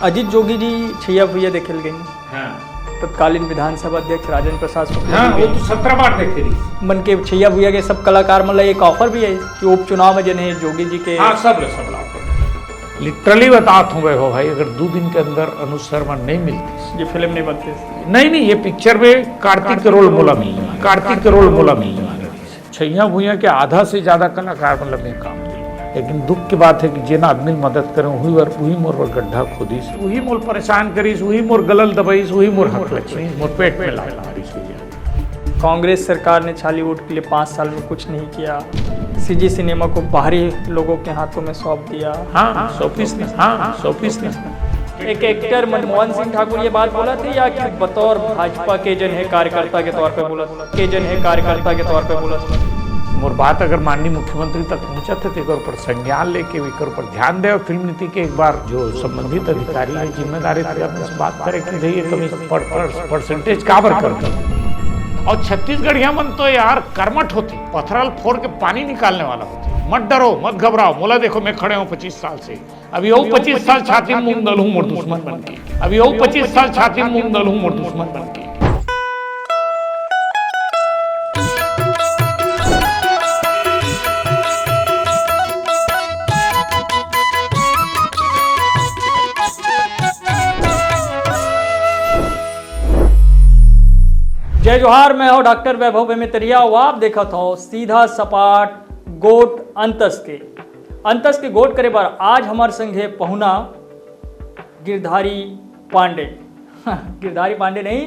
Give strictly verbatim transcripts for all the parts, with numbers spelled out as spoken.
अजीत जोगी जी छैया भुइया देखे ल गइन। हाँ। तत्कालीन विधानसभा अध्यक्ष राजेंद्र प्रसाद शुक्ल हाँ, जी वो के तो सत्रह बार देखे रही। मन के छैया भुइया के सब कलाकार मन ला एक ऑफर भी है कि उपचुनाव में जने जोगी जी के हाँ, सब ला, सब ला। लिटरली बतात हूँ वैभव भाई, अगर दो दिन के अंदर अनुज शर्मा नहीं मिलती, ये फिल्म नहीं बनती। नहीं नहीं, ये पिक्चर में कार्तिक के रोल मोला मिलने वाला, कार्तिक के रोल मोला मिलने वाला। छैया भुइया के आधा से ज्यादा कलाकार मतलब में काम किया। लेकिन दुख की बात है कि जिन आदमी मदद करें वही वर वही मोर वर गड्ढा खोदिस, वही मोर परेशान करिस, वही मोर गलल दबाइस, वही मोर हक लचिस, मोर पेट में लात मारिस भैया। कांग्रेस सरकार ने छालीवुड के लिए पाँच साल में कुछ नहीं किया। सीजी सिनेमा को बाहरी लोगों के हाथों में सौंप दिया। हाँ, सौ फीसदी, हाँ, सौ फीसदी। एक एक्टर मनमोहन सिंह ठाकुर ये बात बोला थे या कि बतौर भाजपा के जन है कार्यकर्ता के तौर पे बोला, के जन है कार्यकर्ता के तौर पे बोला? मोर बात अगर माननीय मुख्यमंत्री तक पहुंचा थे तो एक पर संज्ञान लेके एक पर ध्यान दे और फिल्म नीति के एक बार जो संबंधित अधिकारी है जिम्मेदारी थे अपने से बात करे कि भैया कमी परसेंटेज काबर कर। और छत्तीसगढ़िया मन तो यार कर्मठ होते, पथराल फोड़ के पानी निकालने वाला होते। मत डरो, मत घबराओ, मोला देखो, मैं खड़े हूँ पच्चीस साल से। अभी वो पच्चीस साल छाती में मूंग दलहूं मोर दुश्मन बन के, अभी वो पच्चीस साल छाती में मूंग दलहूं मोर दुश्मन बन के। जय जोहार, मैं हूं डॉक्टर वैभव बेमेतरिया और आप देखत हो सीधा सपाट गोठ अंतस के। अंतस के गोठ करे बर आज हमर संग हे पहुना गिरधारी पांडे। गिरधारी पांडे नहीं,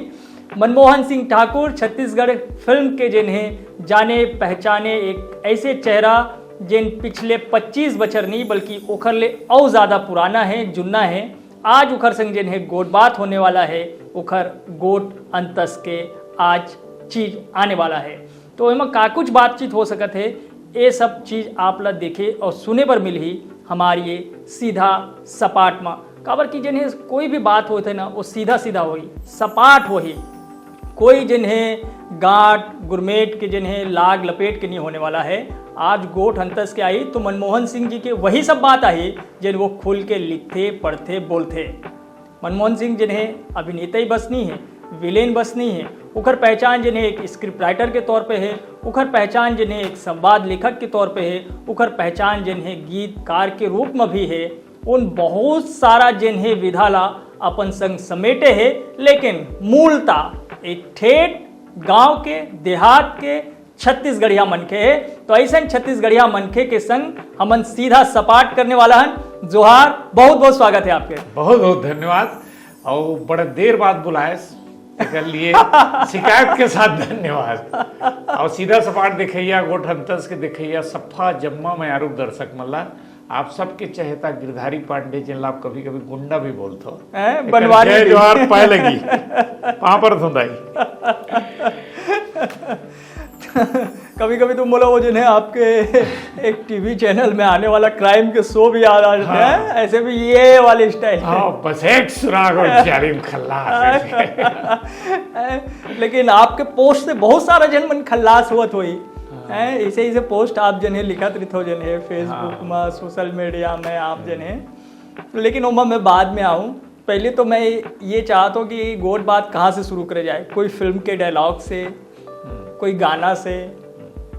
मनमोहन सिंह ठाकुर, छत्तीसगढ़ फिल्म के जिन्हें जाने पहचाने एक ऐसे चेहरा जिन पिछले पच्चीस बछर नहीं बल्कि ओखर ले अउ ज्यादा पुराना है, जुन्ना है। आज उखर संग जिन्हें गोठ बात होने वाला है, उखर गोठ अंतस के आज चीज आने वाला है। तो एमा का कुछ बातचीत हो सकत हे, ये सब चीज आप ला देखे और सुने बर मिलही हमार ये सीधा सपाट मा। काबर कि जिन्हें कोई भी बात होत है ना, वो सीधा सीधा होही, सपाट होही। कोई जिन्हें गांठ गुरमेट के, जिन्हें लाग लपेट के नहीं होने वाला है। आज गोठ अंतस के आई तो मनमोहन सिंह जी के वही सब बात आई जिन वो खुल के लिखथे, पढ़थे, बोलथे। मनमोहन सिंह जिन्हें अभिनेता ही बस नहीं है, विलेन बस नहीं है, उखर पहचान जिन्हें एक स्क्रिप्ट राइटर के तौर पे है, उखर पहचान जिन्हें एक संवाद लेखक के तौर पे है, उखर पहचान जिन्हें गीतकार के रूप में भी है। उन बहुत सारा जिन्हें विधा ला अपन संग समेटे है, लेकिन मूलता एक ठेठ गांव के, देहात के छत्तीसगढ़िया मनखे है। तो ऐसन छत्तीसगढ़िया मनखे के संग हमन सीधा सपाट करने वाला हन। जोहार, बहुत बहुत स्वागत है आपके। बहुत बहुत धन्यवाद। और बड़ा देर बाद बुलाए, एकर लिए शिकायत के साथ धन्यवाद। और सीधा सपाट देखैया, गोठ अंतस के देखैया, सफा जम्मा मयारू दर्शक मन ला, आप सबके चहेता गिरधारी पांडे, जिन ला आप कभी कभी गुंडा भी बोलथो, हैं, एकर बनवारी जय भी। जोहार पाए लगी। पाँव परत हूँ दाई। कभी कभी तो बोला वो जिन्हें आपके एक टीवी चैनल में आने वाला क्राइम के शो भी याद आ जाते हाँ। हैं, ऐसे भी ये वाले स्टाइल। हाँ, बस एक सुराग और जालिम खल्लास। लेकिन आपके पोस्ट से बहुत सारा जन मन खल्लास हुआ थोई है। इसे इसे पोस्ट आप जन है लिखत रिथो जन है, फेसबुक हाँ। में, सोशल मीडिया में आप जन है। लेकिन ओमा मैं बाद में आऊँ, पहले तो मैं ये चाहता हूँ कि गोठ बात कहाँ से शुरू करे जाए, कोई फिल्म के डायलॉग से, कोई गाना से,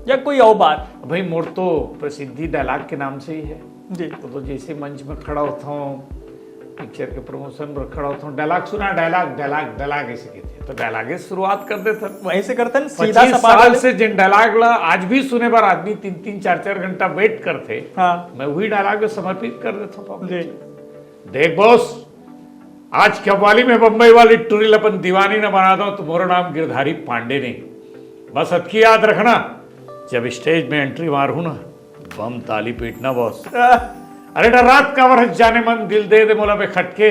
या कोई और बात? भाई, मोर तो प्रसिद्धि डायलॉग के नाम से ही है। जी। तो, तो जैसे मंच में खड़ा होता हूँ, पिक्चर के प्रमोशन पर खड़ा होता हूँ, डायलॉग सुना, डायलॉग, डायलॉग, डायलॉग ऐसे कहते हैं। तो डायलॉग से शुरुआत कर देते हैं। वहीं से करते हैं सीधा पच्चीस सपाट साल वाले। से जिन डायलॉग ला आज भी सुने बर आदमी तीन तीन चार चार घंटा वेट करते, हाँ। मैं वही डायलॉग में समर्पित कर देता हूँ। जी। देख बॉस, आज कव्वाली में बम्बई वाली टूरी ला अपन दीवानी न बना दो, तो मोरो नाम गिरधारी पांडे नहीं। बस अतकी याद रखना, जब स्टेज में एंट्री मारू ना, बम ताली पीटना बॉस। अरे डर रात का वरस जाने मन, दिल दे दे मोला पे खटके,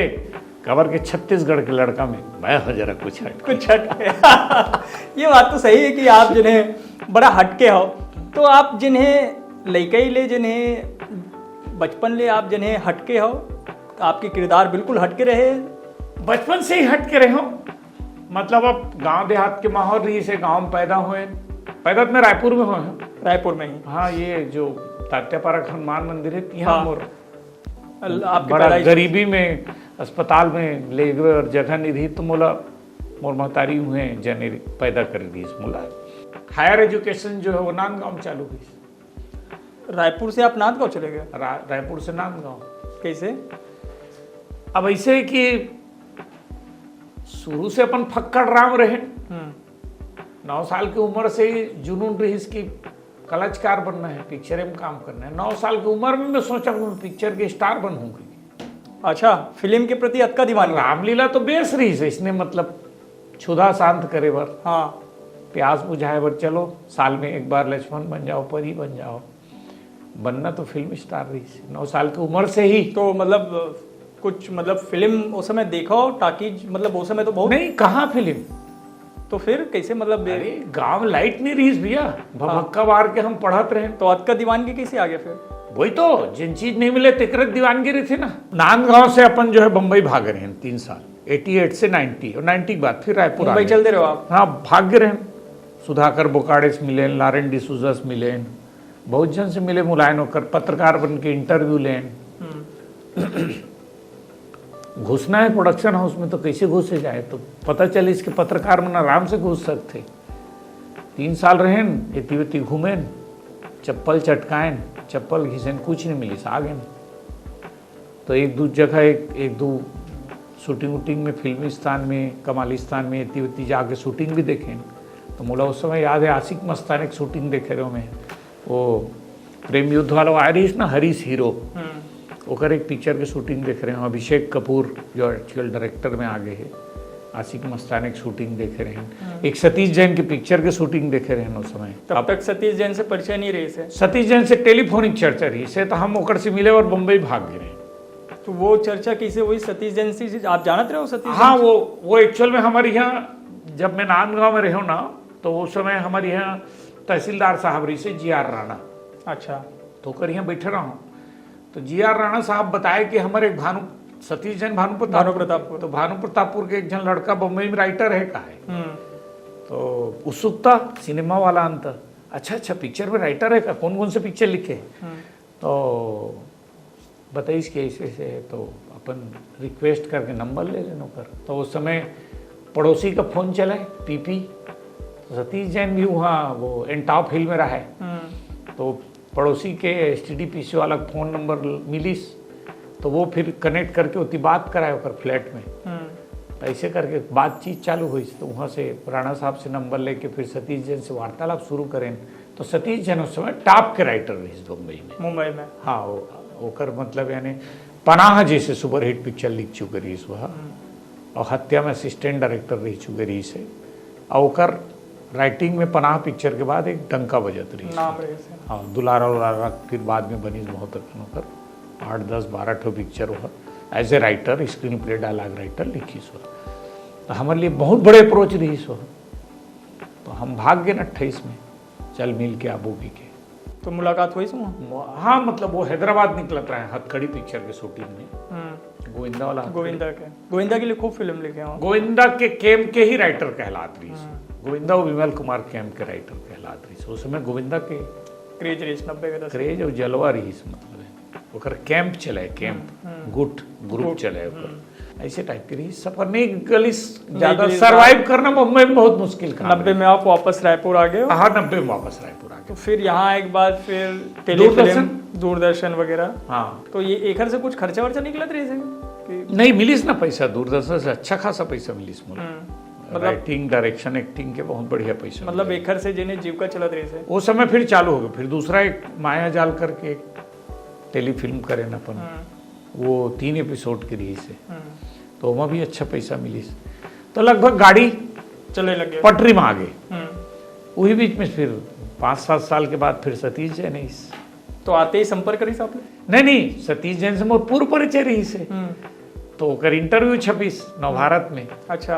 काबर के छत्तीसगढ़ के लड़का में मैं हूँ जरा कुछ हटके। कुछ हटके। ये बात तो सही है कि आप जिन्हें बड़ा हटके हो, तो आप जिन्हें लइकई ले, जिन्हें बचपन ले आप जिन्हें हटके हो, आपके किरदार बिल्कुल हटके रहे। बचपन से ही हटके रहे हो, मतलब अब गांव देहात के माहौल रहिसे, गांव में पैदा हुए। पैदा तो मैं रायपुर में हुए हूँ। रायपुर में ही। हाँ, ये जो तात्यापारा हनुमान मंदिर है, तिहाँ हाँ। मोर अल-, आपकी बड़ा पैदाइश। गरीबी में अस्पताल में लेगे बर जगह नहीं रही, तो मोला मोर महतारी उहें जने पैदा कर दिस मोला। हायर एजुकेशन जो है वो नांदगांव चालू हुई। रायपुर से आप नांदगांव चले गए? रा, रायपुर से नांदगांव। कैसे? अब ऐसे है कि शुरू से अपन फक्कड़ राम रहे। हम्म। नौ साल की उम्र से ही जुनून रहीस कि कलाकार बनना है, पिक्चर में काम करना है। नौ साल की उम्र में मैं सोचा कि मैं पिक्चर के स्टार बनूंगी। अच्छा, फिल्म के प्रति अतका दीवान? रामलीला तो बेस रहीस, इसने मतलब क्षुधा शांत करे बर, हाँ। प्यास बुझाए बर, चलो साल में एक बार लक्ष्मण बन जाओ, परी बन जाओ। बनना तो फिल्म स्टार रहीस नौ साल की उम्र से ही। तो मतलब कुछ मतलब फिल्म उस समय देखा हो, टाकीज, मतलब उस समय तो बहुत नहीं, कहाँ फिल्म? तो फिर कैसे मतलब? अरे, गांव लाइट नहीं रहीस भैया, भभक्का बार के हम पढ़त रहे। तो अतका दीवानगी कैसे आ गया फिर? वही तो, जिन चीज नहीं मिले तेकरे दीवानगी रही थी ना। नांदगांव से अपन जो है बम्बई भाग रहे हैं तीन साल, एटी एट से नाइन्टी, और नाइन्टी के बाद फिर रायपुर आ मुंबई गए। चलते रहो आप? हाँ, भाग रहे हैं। सुधाकर बोकाड़े से मिले, लारेन डिसूजा से मिले, बहुत जन से मिले, मुलायन होकर पत्रकार बन के इंटरव्यू लेन। हम्म। घुसना है प्रोडक्शन हाउस में, तो कैसे घुसे जाए? तो पता चलिस कि पत्रकार मन आराम से घुस सकथे। तीन साल रहेन, एती ओती घूमेन, चप्पल चटकाएन, चप्पल घिसेन, कुछ नहीं मिलिस, आ गेन। तो एक दू जगह, एक, एक दू शूटिंग वूटिंग में, फिल्मिस्तान में, कमालिस्तान में, एती ओती जाके शूटिंग भी देखेन। तो मोला उस समय याद है, आशिक मस्तान एक शूटिंग देखे रहे मैं, वो प्रेम युद्ध वाला आए रहीस ना, हरीश हीरो, हम्म। ओकर एक पिक्चर के शूटिंग देखे रहे हैं। अभिषेक कपूर जो आजकल डायरेक्टर में आ गए हैं, आशिक मस्तान एक शूटिंग देखे रहे हैं, एक सतीश जैन के पिक्चर के शूटिंग देखे रहे हैं उस समय। तब तक सतीश जैन से परिचय नहीं रहीस है? सतीश जैन से टेलीफोनिक चर्चा रहीस है, तो हम ओकर से मिले और बम्बई भाग गए रहे। तो वो चर्चा कैसे हुई सतीश जैन से? आप जानत रहे हो सतीश हाँ, जैन से? वो वो एक्चुअल में हमारे यहाँ, जब मैं नांदगांव में रहे ना, तो उस समय हमारे यहाँ तहसीलदार साहब रहीस है, जी आर राणा। अच्छा। तो ओकर यहाँ बैठे रहा हूँ, तो जी आर राणा साहब बताए कि हमारे एक भानु, सतीश जैन भानु प्रताप, भानु प्रतापपुर। तो भानु प्रतापपुर के एक जन लड़का बम्बई में राइटर है का है। हम्म। तो उत्सुकता सिनेमा वाला अंत, अच्छा अच्छा, पिक्चर में राइटर है का, कौन कौन से पिक्चर लिखे? हम्म। तो बताइस कि ऐसे ऐसे है, तो अपन रिक्वेस्ट करके नंबर ले लेन ओकर। तो उस समय पड़ोसी का फोन चला है, पीपी, तो सतीश जैन भी वहाँ वो एंटॉप हिल में रहा है। हम्म। तो पड़ोसी के एसटीडी पीसी वाला फोन नंबर मिलिस, तो वो फिर कनेक्ट करके ओती बात कराए ओकर फ्लैट में। हम्म। ऐसे करके बातचीत चालू हुई। तो वहाँ से राणा साहब से नंबर लेके फिर सतीश जैन से वार्तालाप शुरू करें। तो सतीश जैन उस समय टॉप के राइटर रहीस बम्बई में। मुंबई में। हाँ, वो, ओकर मतलब यानी पनाह जैसे सुपरहिट पिक्चर लिख चुके रहीस वह, हम्म। और हत्या में असिस्टेंट डायरेक्टर रह चुके रहीस है। और ओकर राइटिंग में पनाह पिक्चर के बाद एक डंका बजत रहीस। नाम रहीस है। हाँ, दुलारा उलारा फिर बाद में बनीस बहुत अकन ओकर, आठ दस बारह ठो पिक्चर वह as a writer, screenplay dialogue writer लिखीस वह। तो हमारे लिए बहुत बड़े अप्रोच रहीस वह। तो हम भाग गेन अट्ठाईस में, चल मिल के आबो भी के। तो मुलाकात हुई सुनो? हाँ, मतलब वो हैदराबाद निकलत रहे हथकड़ी पिक्चर के शूटिंग में, हम्म। गोविंदा वाला हथकड़ी। गोविंदा के, गोविंदा के लिए खूब फिल्म लिखे हो। गोविंदा के कैंप के ही राइटर कहलात रहीस। हम्म। गोविंदा वो विमल कुमार कैंप के राइटर कहलात रहीस। उस समय गोविंदा के क्रेज रहीस नब्बे के दशक। क्रेज और जलवा रहीस, मतलब है। ओकर कैंप चले, कैंप, हम्म। गुट, ग्रुप गुट, चले ओकर। हम्म। ऐसे टाइप के रहीस। सफर नहीं गलिस, ज्यादा गलिस, सर्वाइव हाँ। करना मुंबई में बहुत मुश्किल काम नब्बे है। में आप वापस रायपुर आ गए हो? हाँ, नब्बे में वापस रायपुर आ गए। तो फिर यहाँ एक बार फिर दूरदर्शन। टेलीफिल्म, दूरदर्शन वगैरह। हाँ, तो ये एखर से कुछ खर्चा वर्चा निकलत रहीस है कि? नहीं, मिलिस ना पैसा, दूरदर्शन से अच्छा खासा पैसा मिलिस मोला। हम्म, मतलब, राइटिंग, डायरेक्शन, एक्टिंग के बहुत बढ़िया पैसा मतलब मिलिस। एखर से जिन्हें जीविका चलत रहीस है। वो समय फिर चालू हो गया, फिर दूसरा एक माया जाल करके एक टेलीफिल्म करेन अपन, हम्म, वो तीन एपिसोड के रहीस है, हम्म। तो ओमा भी अच्छा पैसा मिलिस। तो लगभग गाड़ी चले लगे। पटरी में आ गए। हम्म। वही बीच में फिर पाँच सात साल के बाद फिर सतीश जैन रहीस। तो आते ही संपर्क रहीस आपने? नहीं, नहीं, सतीश जैन से मोर पूर्व परिचय रहीस है। हम्म। तो ओकर इंटरव्यू छपीस नवभारत में। अच्छा।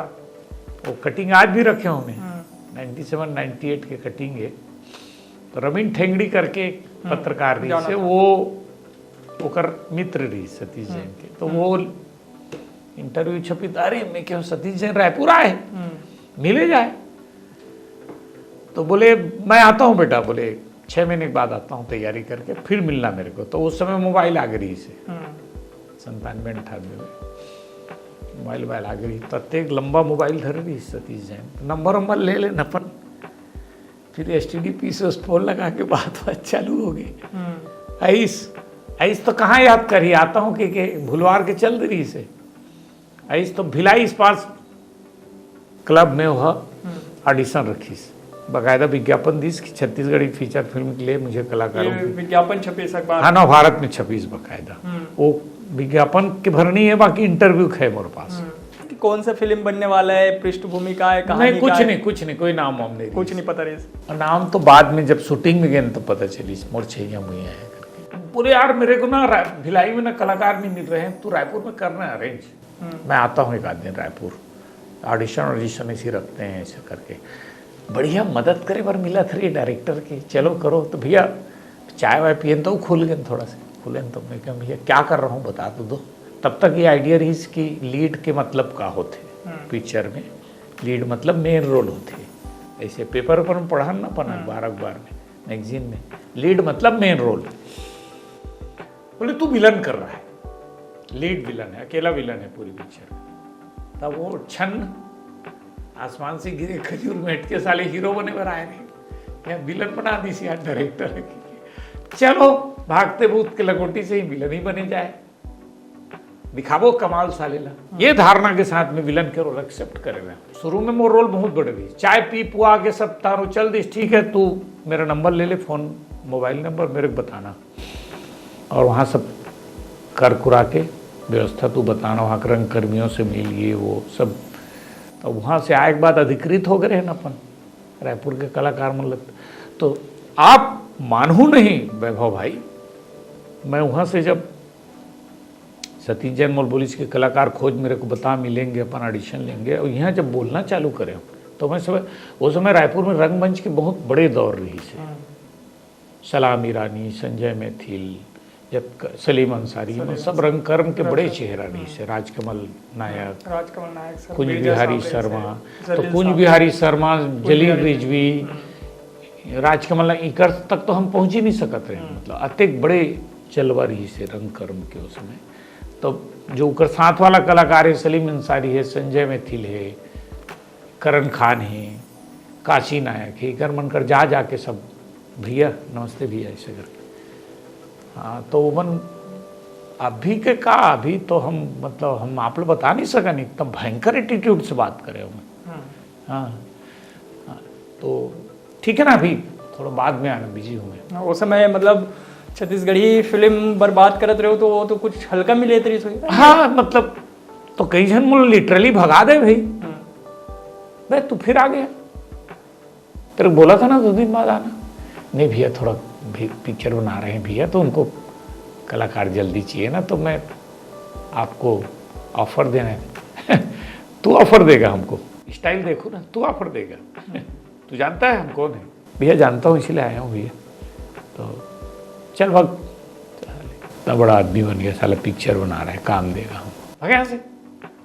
वो कटिंग आज भी रखे हूँ मैं, हम्म। नाइन्टी सेवन नाइन्टी एट के कटिंग है। तो रवीन ठेंगड़ी करके एक हम्म, पत्रकार रहीस जाना है, था। वो ओकर मित्र रहीस सतीश जैन के। तो हम्म। वो इंटरव्यू छपी, तो अरे मैं कहूँ सतीश जैन रायपुर आए, हम्म। मिले जाए। तो बोले, मैं आता हूँ बेटा, बोले, छः महीने के बाद आता हूँ तैयारी करके, फिर मिलना मेरे को। तो उस समय मोबाइल आ गई रहीस है, हम्म। संतानवे अंठानवे में। मोबाइल वाइल आ गई, तो एक लंबा मोबाइल धरे रही सतीश जैन, नंबर वंबर ले लेन अपन। फिर एस टी डी पी से उस फोन लगा के बात बात चालू हो गई। आइस, आइस तो कहाँ याद करी, आता हूँ कि, कि भुलवार के चल दे रही से। आइस तो भिलाई इस्पात क्लब में वह ऑडिशन रखिस, बाकायदा विज्ञापन दिस कि छत्तीसगढ़ी फीचर फिल्म के लिए मुझे कलाकारों ये की विज्ञापन छपे इस अखबार हाँ, में। नवभारत में छपीस बाकायदा। वो विज्ञापन के भरनी है, बाकी इंटरव्यू है मोर पास। कि कौन सा फिल्म बनने वाला है, पृष्ठभूमि का है, कहानी नहीं, कुछ का है? नहीं, कुछ नहीं, कोई नाम वाम नहीं कुछ रही। नहीं पता रही। और नाम तो बाद में जब शूटिंग में गए तो पता चली, मोर छैया मुइया है करके। बोले, यार, मेरे को ना रा- भिलाई में ना कलाकार नहीं मिल रहे हैं, तू रायपुर में करना अरेंज। मैं आता हूँ एक आध दिन रायपुर, ऑडिशन ऑडिशन इसी रखते हैं, ऐसे करके। बढ़िया मदद करे बर मिला था ये डायरेक्टर के, चलो करो। तो भैया, चाय वाय पियन तो खुल गए थोड़ा से, खुले तो मैं कहा, भैया, क्या कर रहा हूँ, बता तो दो। तब तक ये आइडिया रही कि लीड के मतलब का होते पिक्चर में। लीड मतलब मेन रोल होते। ऐसे पेपर पर में पढ़ा ना अपन, अखबार अखबार में, मैगजीन में, लीड मतलब मेन रोल। बोले, तू विलन कर रहा है, लीड विलन है, अकेला विलन है पूरी पिक्चर में। तब वो छन्न आसमान से गिरे खजूर मेट के साले हीरो बने बर आए रहे, या विलन बना दी सी यार डायरेक्टर। चलो, भागते भूत के लंगोटी से ही विलन ही बने जाए, दिखाबो कमाल साले ला। ये धारणा के साथ में विलन के रोल एक्सेप्ट करे हुए हैं। शुरू में मोर रोल बहुत बड़े रही, चाय पी पुआ के सब तारो चल दिस, ठीक है, तू मेरा नंबर ले ले, फोन, मोबाइल नंबर मेरे को बताना, और वहाँ सब कर कुरा के व्यवस्था तू बताना, वहाँ के रंग कर्मियों से मिल, ये वो सब। तो वहाँ से आए के बाद अधिकृत हो गए रहे ना अपन, रायपुर के कलाकार मन लग। तो आप मानहू नहीं वैभव भाई, मैं वहाँ से जब सतीश जैन मोल बोलिस कि कलाकार खोज, मेरे को बता, मिलेंगे, अपन ऑडिशन लेंगे। और यहाँ जब बोलना चालू करे, तो मैं समय, वो समय रायपुर में रंगमंच के बहुत बड़े दौर रही से। सलाम ईरानी, संजय मैथिल, जब क- सलीम अंसारी, ये सब रंगकर्म के बड़े चेहरा रही से, राजकमल नायक, राजकमल नायक सर, कुंज बेजा बिहारी साहब शर्मा, रहे थे, तो जलील कुंज साहब बिहारी रहे थे। शर्मा, कुंज जलील बिहारी रिजवी, राजकमल, इकर तक तो हम पहुंच ही नहीं सकत रहे। मतलब अतेक बड़े चलवा रही से रंगकर्म के उस समय। तो जो ओकर साथ वाला कलाकार है, सलीम अंसारी है, संजय मैथिल है, करण खान है, काशी नायक है, इकर मन कर जा जाके सब, "भैया, नमस्ते भैया", ऐसे करके। हाँ, तो ओमन अभी के का, अभी तो हम, मतलब, हम आप लोग बता नहीं सकन, इतना भयंकर एटीट्यूड से बात करे ओमन। हाँ, हाँ, तो ठीक है ना, अभी थोड़ा बाद में आना, बिजी हूँ मैं। हाँ, उस समय मतलब छत्तीसगढ़ी फिल्म बर्बाद करत रहे हो तो वो तो कुछ हल्का में लेते रही सोई। हाँ, मतलब, तो कई जन मुझे लिटरली भगा दे भाई, भाई तू फिर आ गया, तेरे को बोला था ना दो दिन बाद आना। नहीं भैया, थोड़ा भी पिक्चर बना रहे हैं भैया, तो उनको कलाकार जल्दी चाहिए ना, तो मैं आपको ऑफर देना है। तू ऑफर देगा हमको, स्टाइल देखो ना, तू ऑफर देगा। तू जानता है हम कौन है? भैया जानता हूँ, इसीलिए आया हूँ भैया। तो चल भाग, इतना बड़ा आदमी बन गया साला, पिक्चर बना रहा है, काम देगा हमको, भाग यहाँ से।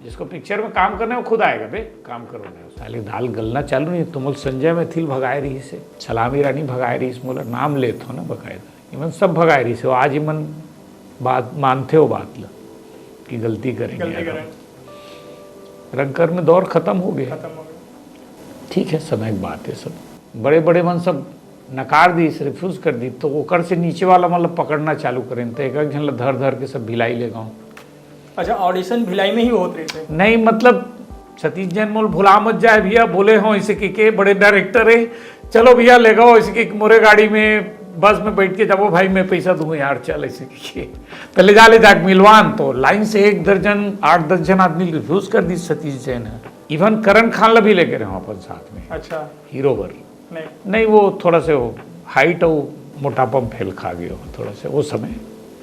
जिसको पिक्चर में काम करना है वो खुद आएगा बे, काम करो ना। साले दाल गलना चालू नहीं, तुम संजय मैथिल भगाए रही से, सलामी रानी भगाए रही से, मोला नाम लेत हो ना बकायदा, इमन सब भगाए रही से। आज इमन बात मानते हो बात ला कि गलती करेंगे। गलती करें। रंगकर्म में दौर खत्म हो गया। खत्म हो गया। ठीक है, समय की बात है सब। बड़े बड़े मन सब नकार दी, रिफ्यूज कर दी, तो ओकर से नीचे वाला मतलब पकड़ना चालू करें, तो एक एक झन ला धर धर के सब भिलाई ले गाँव। अच्छा, ऑडिशन भिलाई में ही होत रही थे? नहीं, मतलब, सतीश जैन मोल भुला मत जाए भैया, बोले हो इसे कि के बड़े डायरेक्टर है, चलो भैया ले गाओ इसे कि मोरे गाड़ी में, बस में बैठ के जाबो भाई, मैं पैसा दूँ यार, चल ऐसे कि के पहले जा ले जाके मिलवान। तो लाइन से एक दर्जन, आठ दस जन आदमी रिफ्यूज कर दी, सतीश जैन है, इवन करण खान ला भी लेके रहे अपन साथ में अच्छा। हीरो बर। नहीं। नहीं, वो थोड़ा से वो हाइट और मोटापा में फेल खा गयो थोड़ा से वो समय।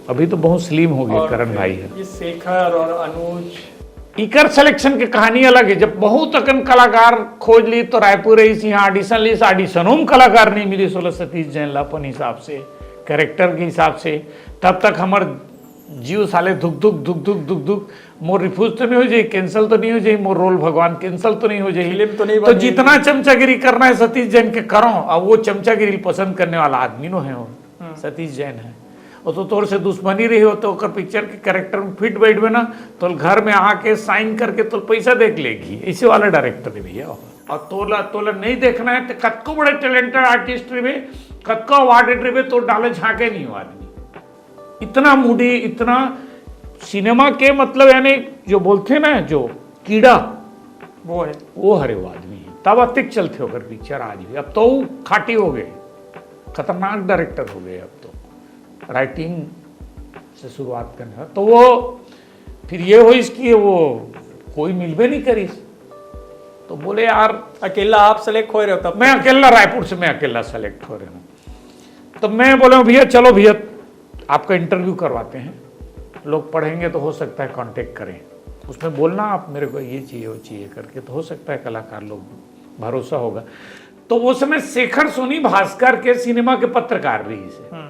अभी तो बहुत स्लिम हो गया और करण फिर भाई है। ये शेखर और अनुज। इकर सिलेक्शन के कहानी अलग है। जब बहुत अकन कलाकार खोज ली तो रायपुर रही सी, यहाँ ऑडिशन ली, ऑडिशनों में कलाकार नहीं मिली सोलह सतीश जैन ला अपन हिसाब से, कैरेक्टर के हिसाब से। तब तक हमर जीव साले धुक धुक धुक धुक धुक धुक, मोर रिफ्यूज तो नहीं हो जाए, कैंसिल तो नहीं हो जाए, मोर रोल भगवान कैंसिल तो नहीं हो जाए, फिल्म तो नहीं तो बनी। जितना चमचागिरी करना है सतीश जैन के करो। अब वो चमचागिरी पसंद करने वाला आदमी नो है वो, सतीश जैन है। और तो तोर से दुश्मनी रही हो तो ओकर पिक्चर के कैरेक्टर में फिट बैठबे ना, तो घर में आके साइन करके तो पैसा देख लेगी। इसे वाला डायरेक्टर है भैया। और तोला तोला नहीं देखना है तो कतको बड़े टैलेंटेड आर्टिस्ट रहे, कतको अवार्डेड रहे, तो डाले झांके नहीं हो आदमी। इतना मूडी, इतना सिनेमा के मतलब, यानी जो बोलते हैं ना, जो कीड़ा, वो है। वो हरे वो आदमी है। तब अतिक चलते होकर पिक्चर आज भी। अब तो वो खाटी हो गए, खतरनाक डायरेक्टर हो गए। अब तो राइटिंग से शुरुआत करने का, तो वो फिर ये हो इसकी, वो कोई मिलबे नहीं करीस। तो बोले, यार, अकेला आप सेलेक्ट हो रहे हो तब? मैं अकेला, रायपुर से मैं अकेला सेलेक्ट हो रहा हूँ। तो मैं बोला, भैया, चलो भैया, आपका इंटरव्यू करवाते हैं, लोग पढ़ेंगे तो हो सकता है कांटेक्ट करें। उसमें बोलना आप मेरे को, ये चाहिए, वो चाहिए करके, तो हो सकता है कलाकार लोग भरोसा होगा। तो वो समय शेखर सोनी भास्कर के सिनेमा के पत्रकार रहिस हे,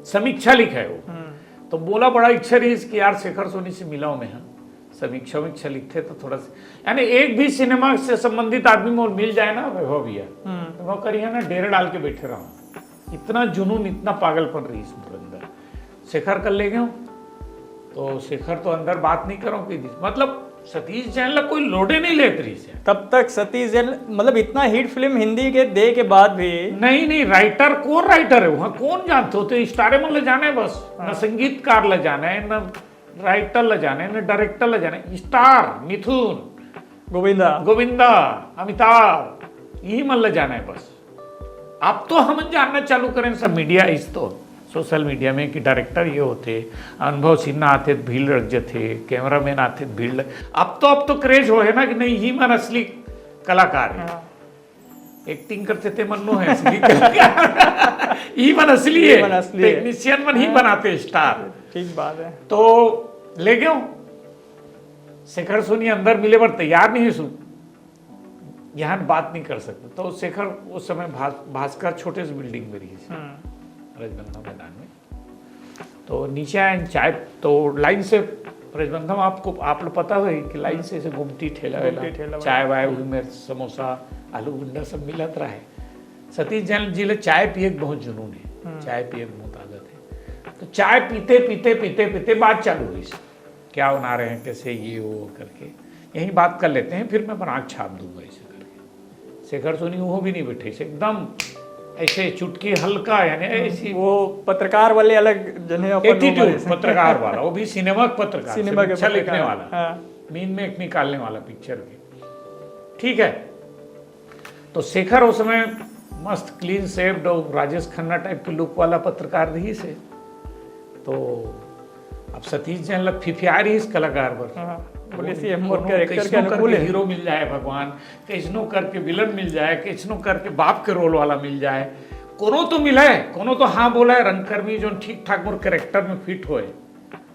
समीक्षा लिखे हे वो। तो बोला, बड़ा इच्छा रहिस कि यार शेखर सोनी से मिलाओ मैं, हाँ, समीक्षा उमीक्षा लिखते तो थोड़ा सा, यानी एक भी सिनेमा से संबंधित आदमी मोर मिल जाए ना वैभव भैया, तो मैं करिए ना डेरा डाल के बैठे रहूँ। इतना जुनून, इतना पागलपन रहिस मोर अंदर। शेखर कर ले गए, तो शेखर तो अंदर बात नहीं करो कि, मतलब, सतीश जैन ला कोई लोडे नहीं लेत रहिस हे। तब तक सतीश जैन, मतलब, इतना हिट फिल्म हिंदी के दे के बाद भी। नहीं, नहीं, राइटर कौन राइटर है वहाँ, कौन जानते हो? तो स्टारे मन ला जाने बस, न संगीतकार ला जाने, न राइटर ला जाने, न डायरेक्टर ला जाने, स्टार मिथुन, गोविंदा। गोविंदा, अमिताभ, यही मन ला जाने बस। अब तो हमन जानना चालू करें सब मीडिया, इस तो सोशल मीडिया में कि डायरेक्टर ये होते, अनुभव सिन्हा आते तो भीड़ लग जाते, कैमरामैन आते तो भीड़ लग। अब तो, अब तो क्रेज हो है ना कि नहीं, ही मन असली कलाकार है। एक्टिंग करते ते मन नो है असली कलाकार। ही मन असली ही है, मन असली है। टेक्नीशियन मन ही बनाते स्टार। ठीक बात है। तो ले गयो, शेखर सोनी अंदर मिले बर तैयार नहीं है सु, यहाँ बात नहीं कर सकते। तो शेखर उस समय भास-, भास्कर छोटे से बिल्डिंग में रहिस हे, रजबंधा मैदान में। तो नीचे आए, चाय तो लाइन से, रजबंधा में आपको, आप लोग पता है कि लाइन से ऐसे गुमटी ठेला वेला, गुमटी ठेला वाला। चाय वाय, उही में समोसा, आलू गुंडा सब मिलत रहे। सतीश जैन जी ले चाय पिए के बहुत जुनून है, चाय पिए के बहुत आदत है। तो चाय पीते पीते पीते पीते बात चालू हुई, क्या बना रहे हैं, कैसे, ये वो करके, यही बात कर लेते हैं, फिर मैं बना के छाप दूंगा, ऐसे करके। शेखर सोनी वो भी नहीं बैठे, एकदम ऐसे चुटकी हल्का, यानी ऐसी वो पत्रकार वाले अलग जने अपन लोग एटीट्यूड ऐसे। पत्रकार वाला, वो भी सिनेमा के पत्रकार, सिनेमा के समीक्षा लिखने पत्रकार, वाला, हाँ। मीन में एक निकालने वाला पिक्चर के। ठीक है, तो शेखर उस समय मस्त क्लीन शेव्ड और राजेश खन्ना टाइप के लुक वाला पत्रकार रहिस हे। तो अब सतीश जैन लग फिफिया रहिस कलाकार बर। हाँ, बोले, "ये मोर कोनो कैरेक्टर के कैसनो अनुकूल करके है।" हीरो मिल जाए भगवान, कैसनो करके विलन मिल जाए, कैसनो करके बाप के रोल वाला मिल जाए, कोनो तो मिले, कोनो तो हाँ बोले, रंगकर्मी जो ठीक ठाक मोर कैरेक्टर में फिट होए,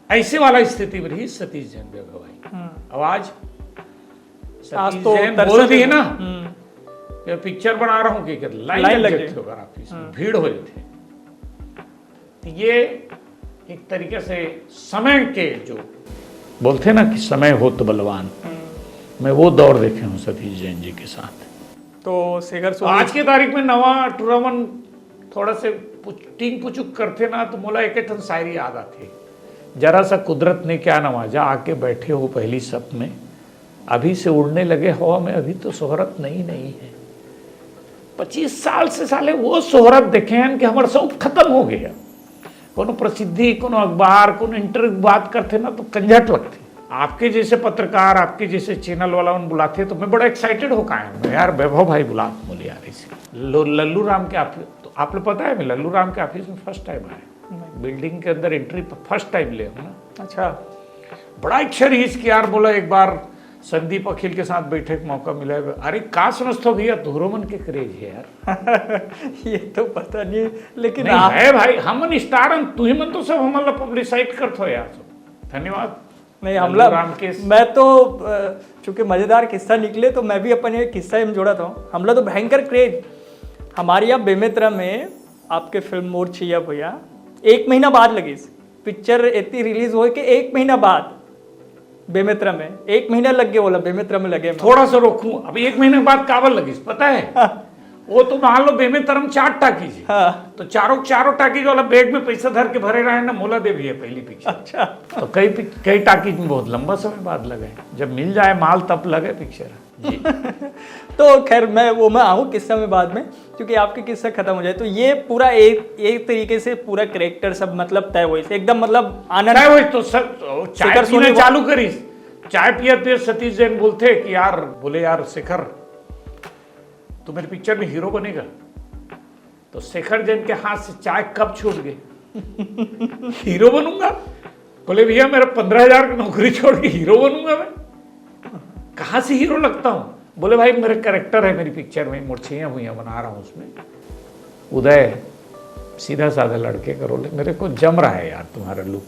ऐसे वाला स्थिति में रहिस सतीश जैन बेबे भाई। हम्म। अब आज आज सतीश तो जैन दर्शक बोल दिए ना, हम्म। ये पिक्चर बना रहा हूँ, क्या कहते, लाइन लाइन लग लग जाते गई। हो अगर ऑफिस में, भीड़ हो जाते हैं। तो ये एक तरीके से समय के जो बोलते हैं ना कि समय हो तो बलवान, मैं वो दौर देखे हूँ सतीश जैन जी के साथ। तो शेखर तो सोनी आज के तारीख में नवा टूरामन थोड़ा से पुच-, टींग पुचुक करते ना, तो मोला एक ठन शायरी याद आती है। जरा सा कुदरत ने क्या नवाजा, आके बैठे हो पहली सप में, अभी से उड़ने लगे हवा में, अभी तो शोहरत नई नई है। पच्चीस साल से साले वो शोहरत देखे हैं कि हमारा शौक खत्म हो गया। कोनो प्रसिद्धि, कोनो अखबार, कोनो इंटरव्यू बात करते ना, तो कंझट लगते। आपके जैसे पत्रकार, आपके जैसे चैनल वाला उन बुलाते तो मैं बड़ा एक्साइटेड हो कायम, यार वैभव भाई बुला बोले यार इसे। लो-, लल्लू राम के ऑफिस, तो आप लोग पता है, मैं लल्लू राम के ऑफिस में फर्स्ट टाइम आया, बिल्डिंग के अंदर एंट्री फर्स्ट टाइम ले हूँ ना। अच्छा। बड़ा इच्छा रहिस कि यार बोला एक बार संदीप अखिल के साथ बैठे के मौका मिला है। अरे का समझते हो भैया, तोहरो मन के क्रेज है यार। ये तो पता नहीं, लेकिन नहीं आप है भाई, हमन स्टार हन, तुही मन तो सब हमन ला पब्लिसाइट करत हो यार। धन्यवाद। नहीं, लल्लू हमला राम के मैं तो अ, चूंकि मजेदार किस्सा निकले तो मैं भी अपन ये किस्सा में जोड़ा था। हमला तो भयंकर क्रेज। हमारे यहाँ बेमेतरा में आपके फिल्म मोर छैया भुइयां एक महीना बाद लगी। पिक्चर इतनी रिलीज हुई कि एक महीना बाद बेमेतरा में, एक महीना लग गया बोला, बेमेतरा में लगे। थोड़ा सा रोकूं, अब एक महीने बाद काबर लगिस पता है? वो तो मान लो बेमेतरम चार टाकीज हे। हाँ। तो चारों चारों टाकीज वाला बैग में पैसा धर के भरे रहे ना, मोला दे भैया पहली पिक्चर। अच्छा। तो कई पिक- कई टाकीज में बहुत लंबा समय बाद लगे, जब मिल जाए माल तब लगे पिक्चर। जी। तो खैर, मैं वो मैं आऊँ किस्सा में बाद में, क्योंकि आपके किस्सा खत्म हो जाए। तो ये पूरा एक एक तरीके से पूरा कैरेक्टर सब मतलब तय हुई एकदम, मतलब आनंद। चाय वही तो सर, चाय शेखर पीना सोनी चालू करीस। चाय पियत पियत सतीश जैन बोलते कि यार, बोले, "यार शेखर, तू मेरी पिक्चर में हीरो बनेगा।" तो शेखर जैन के हाथ से चाय कप छूट गई। "हीरो बनूंगा?" बोले, "भैया, मेरा पन्द्रह हजार की नौकरी छोड़ के हीरो बनूंगा मैं? कहाँ से हीरो लगता हूँ?" बोले, "भाई, मेरा कैरेक्टर है मेरी पिक्चर में, मुर्छियाँ हुई बना रहा हूँ उसमें, उदय, सीधा साधा लड़के का रोल है, मेरे को जम रहा है यार तुम्हारा लुक।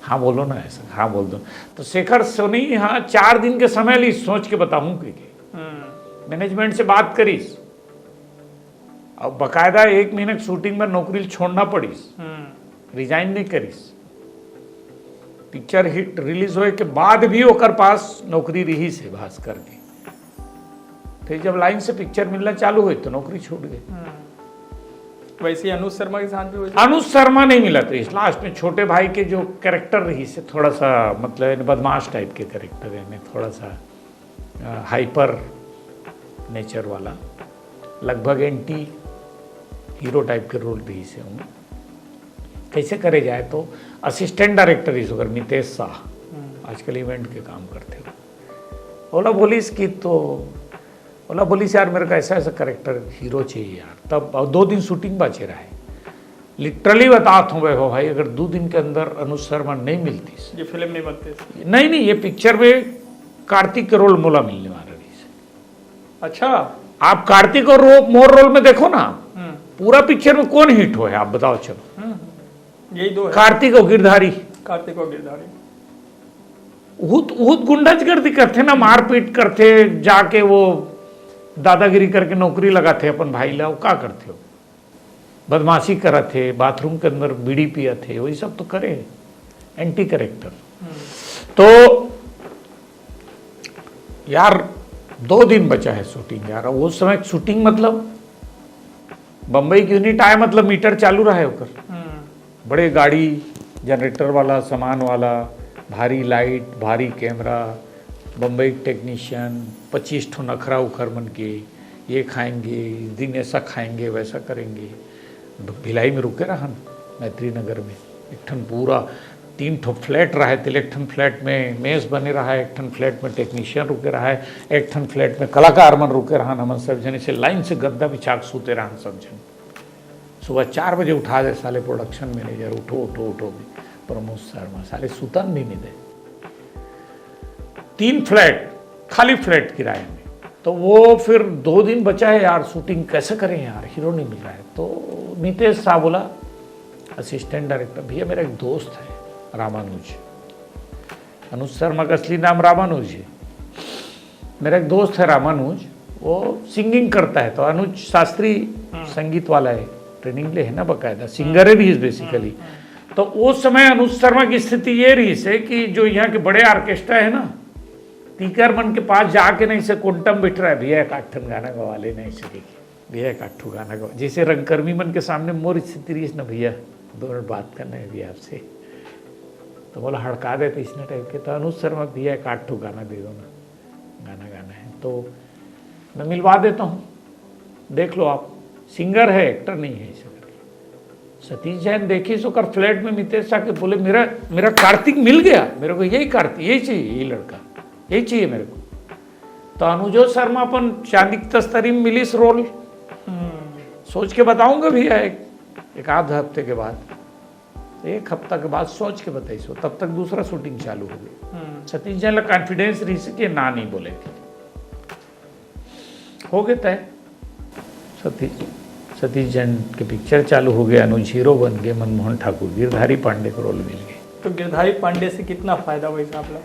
हाँ बोलो ना ऐसा, हाँ बोल दो।" तो शेखर सोनी हाँ चार दिन के समय ली, सोच के बताऊँ कि हम्म। मैनेजमेंट से बात करीस, अब बकायदा एक महीने की शूटिंग में नौकरी छोड़ना पड़ीस, हम्म। रिजाइन नहीं करीस। पिक्चर हिट रिलीज होए के बाद भी ओकर पास नौकरी रहीस भास्कर के। फिर जब लाइन से पिक्चर मिलना चालू हुई तो नौकरी छूट गई। वैसे ही अनुज शर्मा के साथ भी वैसे। अनुज शर्मा नहीं मिला तो इस लास्ट में छोटे भाई के जो कैरेक्टर रहीस थोड़ा सा, मतलब, बदमाश टाइप के कैरेक्टर है, थोड़ा सा हाइपर नेचर वाला, लगभग एंटी हीरो टाइप के रोल रहीस। कैसे करे जाए, तो असिस्टेंट डायरेक्टर रहीस ओकर, मितेश शाह, आजकल इवेंट के काम करते हो। ओला बोलिस कि तो ओला बोलिस, "यार, मेरे को ऐसा ऐसा कैरेक्टर हीरो चाहिए यार।" तब अब दो दिन शूटिंग बाचे रहे, लिटरली बतात हूँ मैं, हो भाई, अगर दो दिन के अंदर अनुज शर्मा नहीं मिलतीस, ये फिल्म नहीं बनती। नहीं नहीं, ये पिक्चर में कार्तिक के रोल मोला मिलने वाला रहीस। अच्छा। आप कार्तिक और रो, मोर रोल में देखो ना, हम्म। पूरा पिक्चर में कौन हिट होए, आप बताओ। चलो, हम्म। यही दो है। कार्तिक और गिरधारी। कार्तिक और गिरधारी। उहुत उहुत गुंडागर्दी करथे ना, मारपीट करथे, जाके वो दादागिरी करके नौकरी लगाथे अपन भाई ला, वो का करथे? वो बदमाशी करत हे, बाथरूम के अंदर बीड़ी पियत हे, वही सब तो करे, एंटी कैरेक्टर। तो यार, दो दिन बचा है शूटिंग यार। वो समय शूटिंग, मतलब, बम्बई के यूनिट आए, मतलब, मीटर चालू रहे ओकर। बड़े गाड़ी, जनरेटर वाला, सामान वाला, भारी लाइट, भारी कैमरा, बम्बई के टेक्नीशियन, पच्चीस ठो नखरा उखर मन के, ये खाएंगे, इस दिन ऐसा खाएंगे, वैसा करेंगे। भिलाई में रुके रहन, मैत्री नगर में, एक ठन पूरा तीन ठो फ्लैट रहे, तेला एक ठन फ्लैट में मेस बने रहा है, एक ठन फ्लैट में टेक्नीशियन रुके रहा है, एक ठन फ्लैट में कलाकार मन रुके रहन। हमन सब जने से लाइन से गद्दा बिछा के सूते रहन सब जन। सुबह चार बजे उठा दे साले प्रोडक्शन मैनेजर, "उठो, उठो, उठो।" प्रमोद शर्मा साले सुतन भी नहीं दे। तीन फ्लैट, खाली फ्लैट किराए में। तो वो फिर दो दिन बचा है यार, शूटिंग कैसे करें यार, हीरो नहीं मिल रहा है। तो मितेश शाह बोला, असिस्टेंट डायरेक्टर, "भैया, मेरा एक दोस्त है रामानुज।" अनुज शर्मा का असली नाम रामानुज है। "मेरा एक दोस्त है रामानुज, वो सिंगिंग करता है।" तो अनुज शास्त्रीय संगीत वाला है, ट्रेनिंग ले है ना बकायदा, सिंगर भी है बेसिकली। तो उस समय अनुज शर्मा की स्थिति ये रहीस कि जो यहाँ के बड़े ऑर्केस्ट्रा है ना, तीकर मन के पास जाके नहीं से कोंटम बैठ रहा है, "भैया, एक आध ठन गाना गवा ले, नहीं से।" "भैया, एक आध ठो गाना गवा।" जैसे रंगकर्मी मन के सामने मोर स्थिति रहीस ना, "भैया, दो मिनट बात करना है भैया आपसे।" तो बोला, "हड़का देते इसने टाइप के।" तो अनुज शर्मा, "भैया, एक आध ठो गाना दे दो ना, गाना गाना है।" तो मैं मिलवा देता हूँ, देख लो आप, सिंगर है, एक्टर नहीं है, ऐसे करके। सतीश जैन देखिस ओकर फ्लैट में मितेश शाह के, बोले, "मेरा, मेरा कार्तिक मिल गया, मेरे को यही कार्तिक, यही चाहिए, यही लड़का, यही चाहिए मेरे को।" तो अनुजो शर्मा अपन चांदी की तस्तरी में मिलिस रोल। सोच के बताऊंगा भैया, एक, एक आध हफ्ते के बाद, एक हफ्ता के बाद सोच के बताइस। तब तक दूसरा शूटिंग चालू हो गई। सतीश जैन ला कॉन्फिडेंस रहीस कि ना नहीं बोले थे। हो गए तय। सतीश, सतीश जैन के पिक्चर चालू हो गए, अनुज हीरो बन गए, मनमोहन ठाकुर, गिरधारी पांडे को रोल मिल गए। तो गिरधारी पांडे से कितना फायदा हुआ हिसाब ला?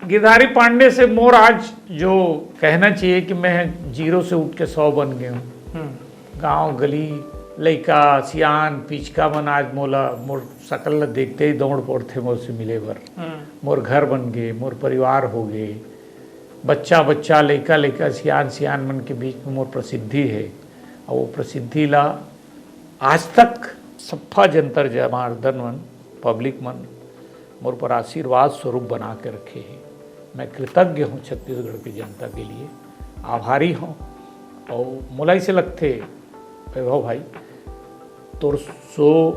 गिरधारी पांडे से मोर आज जो कहना चाहिए कि मैं जीरो से उठ के सौ बन गया हूँ। हम्म। गांव गली, लइका सियान पिचका मन आज मोला, मोर शकल ला देखते ही दौड़ पड़थे मोर से मिले बर। हम्म। मोर घर बन गए, मोर परिवार हो गए, बच्चा बच्चा, लइका लइका, सियान सियान मन के बीच में मोर प्रसिद्धि हे। अउ वो प्रसिद्धि ला आज तक सफा जंतर जनार्दन मन, पब्लिक मन मोर पर आशीर्वाद स्वरूप बना के रखे हे। मैं कृतज्ञ हूँ छत्तीसगढ़ की जनता के लिए, आभारी हूँ। अउ मोला इसे लगथे, वैभव भाई, तोर शो,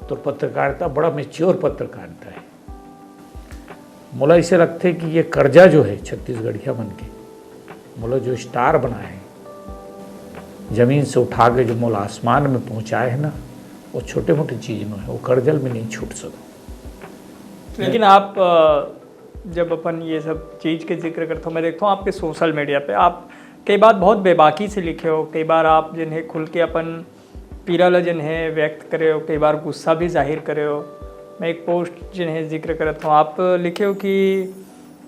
तोर पत्रकारिता बड़ा मेच्योर पत्रकारिता हे। मोला इसे लगथे कि ये कर्जा जो हे छत्तीसगढ़िया मन के, मोला जो स्टार बनाए हे, जमीन से उठा के जो मोला आसमान में पहुँचाए हे ना, वो छोटे मोटे चीज नो हे, वो कर्जा ल मैं नहीं छूट सकूँ। लेकिन आप, अ, जब अपन ये सब चीज के जिक्र करते हो, मैं देखता हूँ आपके सोशल मीडिया पे आप कई बार बहुत बेबाकी से लिखे हो, कई बार आप जिन्हें खुल के अपन पीरा ला जिन्हें व्यक्त करे हो, कई बार गुस्सा भी जाहिर करे हो। मैं एक पोस्ट जिन्हें जिक्र करता हूँ, आप लिखे हो कि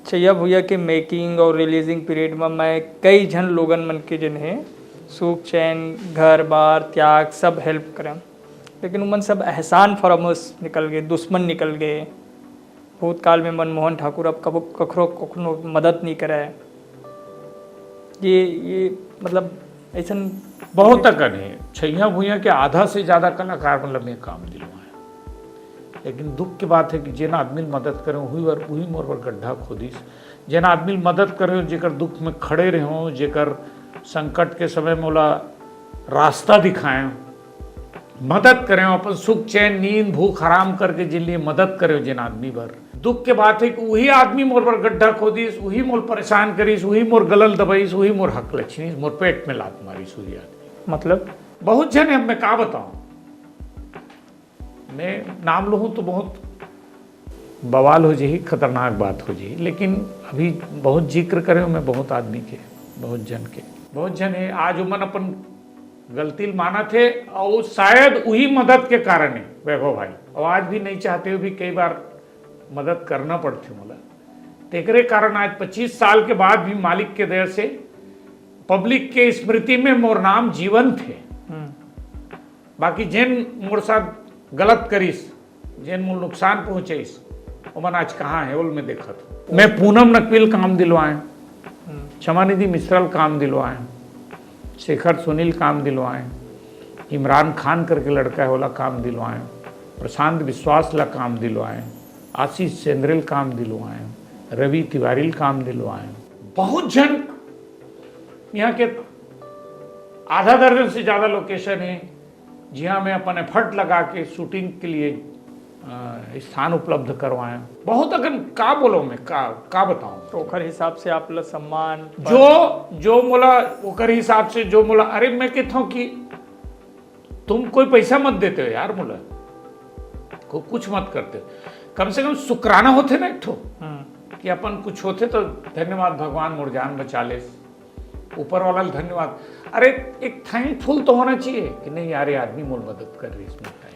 छैया भुइया के मेकिंग और रिलीजिंग पीरियड में मैं कई झन लोगन मन के जिन्हें सुख चैन, घर बार, त्याग, सब हेल्प करें, लेकिन उमन सब एहसान फरामोश निकल गए, दुश्मन निकल गए। भूतकाल में मनमोहन ठाकुर अब कबो कखरो कखनो मदद नहीं करे। ये ये मतलब ऐसन बहुत अकन हे। छैया भुइया के आधा से ज्यादा कलाकार मन ल मैं काम दिलवाए, लेकिन दुख के बात हे कि जेन आदमी ल मदद करे, वही बर, वही मोर बर गड्ढा खोदिस। जेन आदमी ल मदद करे, जेकर दुख में खड़े रहे, जेकर संकट के समय मोला रास्ता दिखाए, मदद करे, अपन सुख चैन, नींद, भूख हराम करके जिन लिए मदद करे, जेन आदमी बर, दुख के बात हे कि वही आदमी मोर बर गड्ढा खोदिस, वही मोर परेशान करिस, वही मोर गला ल दबाइस, वही मोर हक ल छीनिस, मोर पेट में लात मारिस वही आदमी। मतलब बहुत झन हे, अब मैं का बताऊं, मैं नाम लूहूं तो बहुत बवाल हो जाही, खतरनाक बात हो जाही, लेकिन अभी बहुत जिक्र करे हूं मैं बहुत आदमी के, बहुत झन के, बहुत झन हे। आज उमन अपन गलती ल मानत हे, अउ शायद वही मदद के कारण हे वैभव भाई। अउ आज भी नहीं चाहते हुए भी कई बार मदद करना पड़थे मोला। तेकरे कारण आज पच्चीस साल के बाद भी मालिक के दया से पब्लिक के स्मृति में मोर नाम जीवंत हे। हम्म, बाकी जेन मोर साथ गलत करिस, जेन मोर नुकसान पहुंचाइस, ओमन आज कहाँ हे, ओल मैं देखत हूँ। मैं पूनम नकवी ल काम दिलवाए, हम्म, क्षमानिधि मिश्रा ल काम दिलवाए, शेखर सोनी ल काम दिलवाए, इमरान खान करके लड़का हे, ओला काम दिलवाए, प्रशांत विश्वास ला काम दिलवाए, आशीष चंद्र ल काम दिलवाए, रवि तिवारी ल काम दिलवाए। बहुत झन, यहाँ के आधा दर्जन से ज्यादा लोकेशन हे, जिहाँ मैं अपन एफर्ट लगा के शूटिंग के लिए अ, स्थान उपलब्ध करवाए। बहुत अकन का बोलो मैं, का का बताऊं। तो ओकर हिसाब से आप ला सम्मान, जो जो मोला ओकर हिसाब से जो मोला, अरे मैं कहता हूँ कि तुम कोई पैसा मत देते हो यार मोला, को कुछ मत करते हो, कम से कम शुक्राना होथे ना एक ठो, हम्म, कि अपन कुछ होथे तो धन्यवाद भगवान मोर जान बचा लेस, ऊपर वाला ल धन्यवाद। अरे एक थैंकफुल तो होना चाहिए कि नहीं यार ये आदमी मोर मदद कर रही इसमें टाइम,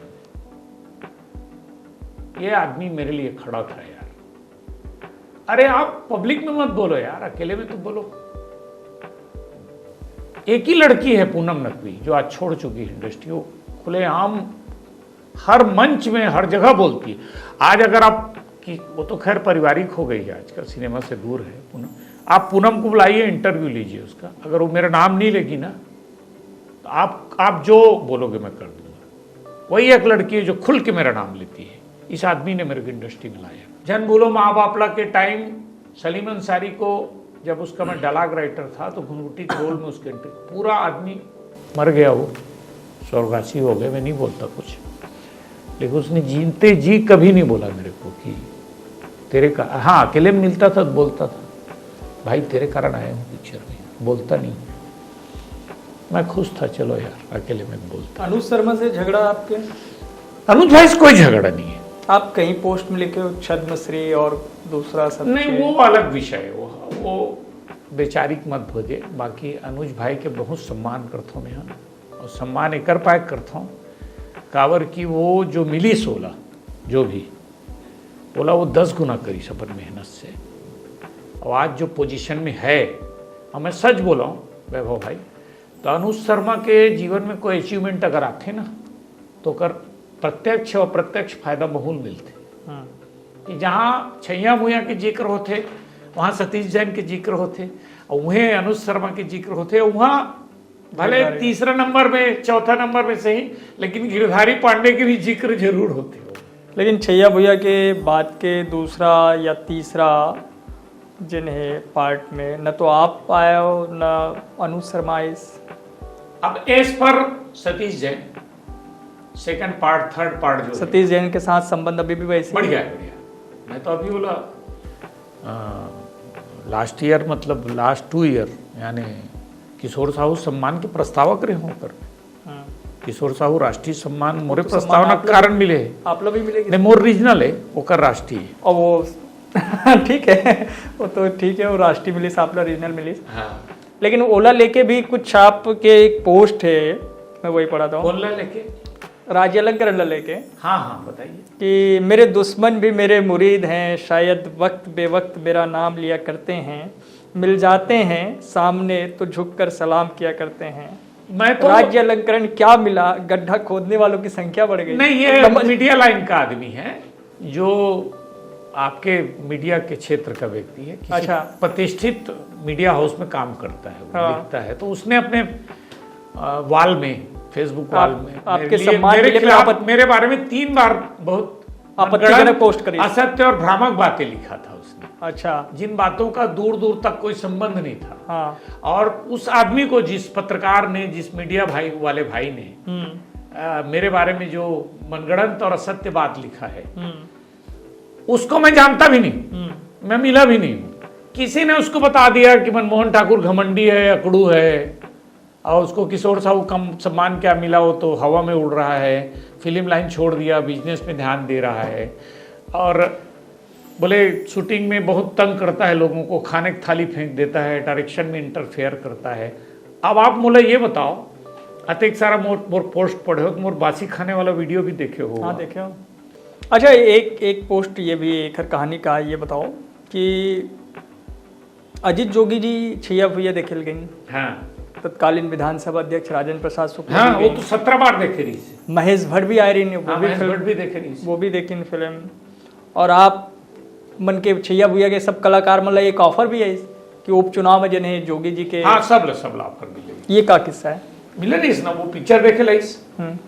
ये आदमी मेरे लिए खड़ा था यार। अरे आप पब्लिक में मत बोलो यार, अकेले में तो बोलो। एक ही लड़की है पूनम नकवी जो आज छोड़ चुकी है इंडस्ट्री, वो खुलेआम हर मंच में हर जगह बोलती है। आज अगर आप कि वो तो खैर पारिवारिक हो गई है, आजकल सिनेमा से दूर है पूनम, आप पूनम को बुलाइए, इंटरव्यू लीजिए उसका, अगर वो मेरा नाम नहीं लेगी ना तो आप आप जो बोलोगे मैं कर दूंगा। वही एक लड़की है जो खुल के मेरा नाम लेती है, इस आदमी ने मेरे को इंडस्ट्री में लाया। झन भूलो माँ बापला के टाइम सलीम अंसारी को, जब उसका मैं डायलॉग राइटर था तो घुनघुटी के रोल में उसके एंट्री, पूरा आदमी मर गया, वो स्वर्गवासी हो गए, मैं नहीं बोलता कुछ, लेकिन उसने जीते जी कभी नहीं बोला मेरे को कि तेरे का, हाँ अकेले में मिलता था तो बोलता था, भाई तेरे कारण आया हूँ पिक्चर में, बोलता नहीं। मैं खुश था, चलो यार अकेले में बोलता। अनुज शर्मा से झगड़ा आपके? अनुज भाई से कोई झगड़ा नहीं है। आप कहीं पोस्ट में लिखे हो छद्मश्री और दूसरा सब नहीं, चीज। वो अलग विषय है, वो वो वैचारिक मत भोजे। बाकी अनुज भाई के बहुत सम्मान करता हूँ मैं, और सम्मान एकर पाए करता हूँ काबर कि वो जो मिली सोला जो भी बोला वो दस गुना करिस अपन मेहनत से, और आज जो पोजीशन में है, और मैं सच बोला हूँ वैभव भाई, तो अनुज शर्मा के जीवन में कोई अचीवमेंट अगर आथे ना तो ओकर प्रत्यक्ष और अप्रत्यक्ष फायदा बहुल मिलथे। हम्म, कि जहाँ छैया भुइयां के जिक्र होथे, वहाँ सतीश जैन के जिक्र होथे, और वहीं अनुज शर्मा के जिक्र होथे, वहाँ भले गिरधारी। तीसरा नंबर में, चौथा नंबर में सही, लेकिन गिरधारी पांडे के भी जिक्र जरूर होथे। लेकिन छैया भुइयां के बाद के दूसरा या तीसरा जिन हे पार्ट में, न तो आप आए हो, न अनुज शर्मा आइस। अब एज पर Satish Jain, second part, third part जो है, सतीश जैन के साथ संबंध अभी भी वैसे ही बढ़िया है, बढ़िया। मैं तो अभी बोला, लास्ट ईयर, मतलब लास्ट टू ईयर, यानी किशोर साहू सम्मान के प्रस्तावक रहे हों ओकर। हम्म। किशोर साहू राष्ट्रीय सम्मान मोरे तो प्रस्तावना सम्मान आप के कारण मिले है। आप लोग भी मिलेगी। नहीं, मोर रीजनल है, ओकर राष्ट्रीय है। और वो ठीक है, वो तो ठीक है, वो राष्ट्रीय मिलिस, आप लोग रीजनल मिलिस। हाँ। लेकिन ओला लेके भी कुछ आपके एक पोस्ट है, मैं वही पढ़ा था, कौन ला लेके? राज्य अलंकरण ला लेके, हाँ हाँ, बताइए। कि मेरे दुश्मन भी मेरे मुरीद हैं, शायद वक्त बेवक्त मेरा नाम लिया करते हैं, मिल जाते हैं सामने तो झुककर सलाम किया करते हैं। मैं तो राज्य अलंकरण क्या मिला, गड्ढा खोदने वालों की संख्या बढ़ गई। नहीं, ये लंबा- मीडिया लाइन का आदमी है, जो आपके मीडिया के क्षेत्र का व्यक्ति है, किसी अच्छा। प्रतिष्ठित मीडिया हाउस में काम करता है, वो हाँ। लिखता है, तो उसने अपने वॉल में, फेसबुक वॉल आप- में आपके मेरे लिए- सम्मान मेरे के लिए खिलाफ, आपत्ति- मेरे बारे में तीन बार बहुत आपत्तिजनक मनगढ़ंत, पोस्ट करी। असत्य और भ्रामक बातें लिखा था उसने। अच्छा। जिन बातों का दूर दूर तक कोई संबंध नहीं था। हाँ। और उस आदमी को, जिस पत्रकार ने, जिस मीडिया भाई वाले भाई ने हम्म। अ, मेरे बारे में जो मनगढ़ंत और असत्य बात लिखा है, हम्म। उसको मैं जानता भी नहीं, हम्म। मैं मिला भी नहीं हूँ। किसी ने उसको बता दिया कि मनमोहन ठाकुर घमंडी है, अकड़ू है, और उसको किशोर साहू कम सम्मान क्या मिला, वो तो हवा में उड़ रहा है, फिल्म लाइन छोड़ दिया, बिजनेस में ध्यान दे रहा है, और बोले शूटिंग में बहुत तंग करता है लोगों को, खाने की थाली फेंक देता है, डायरेक्शन में इंटरफेयर करता है। अब आप मोला ये बताओ, अतेक सारा मोर मोर पोस्ट पढ़े हो, तो मोर बासी खाने वाला वीडियो भी देखे हो? हाँ, देखे हो। अच्छा, एक एक पोस्ट ये भी एक हर कहानी का, ये बताओ कि अजीत जोगी जी छैया भुइयां देखे ल गइन, हाँ। तत्कालीन विधानसभा अध्यक्ष राजेंद्र प्रसाद शुक्ल हाँ, जी वो गइन। तो सत्रह बार देखे रही से। महेश भट्ट भी आए रहिन, वो हाँ, भी महेश फिल्म, भट्ट भी देखे रही से। वो भी देखिन फिल्म। और आप मन के छैया भुइयां के सब कलाकार मन ला एक ऑफर भी आइस कि उपचुनाव में जने जोगी जी के, हाँ, सब ला, सब ला ऑफर मिले। ये का किस्सा है? मिले रहीस ना, वो पिक्चर देखे लाइस। हम्म।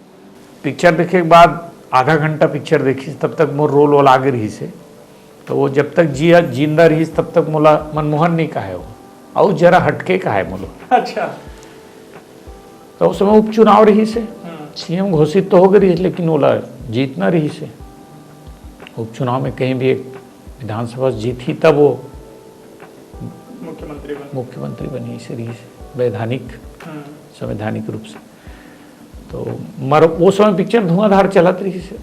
पिक्चर देखे के बाद आधा घंटा पिक्चर देखिस, तब तक मोर रोल वोल आगे रहीस हे। तो वो जब तक जिया जिंदा रहीस, तब तक मोला मनमोहन नहीं कहे हो, और जरा हटके कहे मोला। अच्छा। तो उस समय उपचुनाव रहीस हे, हम्म। सीएम घोषित तो हो गए रहीस, लेकिन ओला जीतना रहीस हे। उपचुनाव में कहीं भी एक विधानसभा जीत ही, तब वो मुख्यमंत्री बन। मुख्यमंत्री बनीस हे, रहीस हे, वैधानिक, हम्म। संवैधानिक रूप से। तो मर वो समय पिक्चर धुआंधार चलत रहीस हे,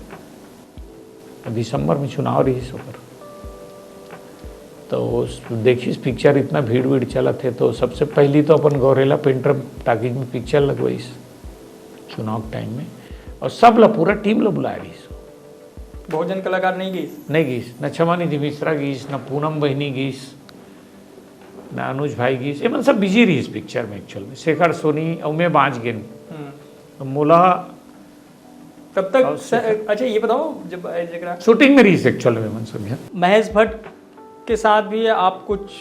दिसंबर में चुनाव रहीस ओकर। तो उस, देखिस पिक्चर इतना भीड़ भीड़ चलत हे, तो सबसे पहली तो अपन गौरेला पेंटर टाकीज में पिक्चर लगवाइस चुनाव टाइम में, और सब ला, पूरा टीम ला बुलाए रहीस। बहुत जन कलाकार नहीं गई। नहीं गईस, न छमा निधि मिश्रा गईस, न पूनम बहिनी गईस, न अनुज भाई गईस, ये मन सब बिजी रहीस पिक्चर में एक्चुअल में। शेखर सोनी और मैं बाँच गेन। हम्म। तो मोला तब तक और स-, अच्छा, ये बताओ, जब जरा शूटिंग में रहीस एक्चुअल में मन सब यहाँ। महेश भट्ट के साथ भी आप कुछ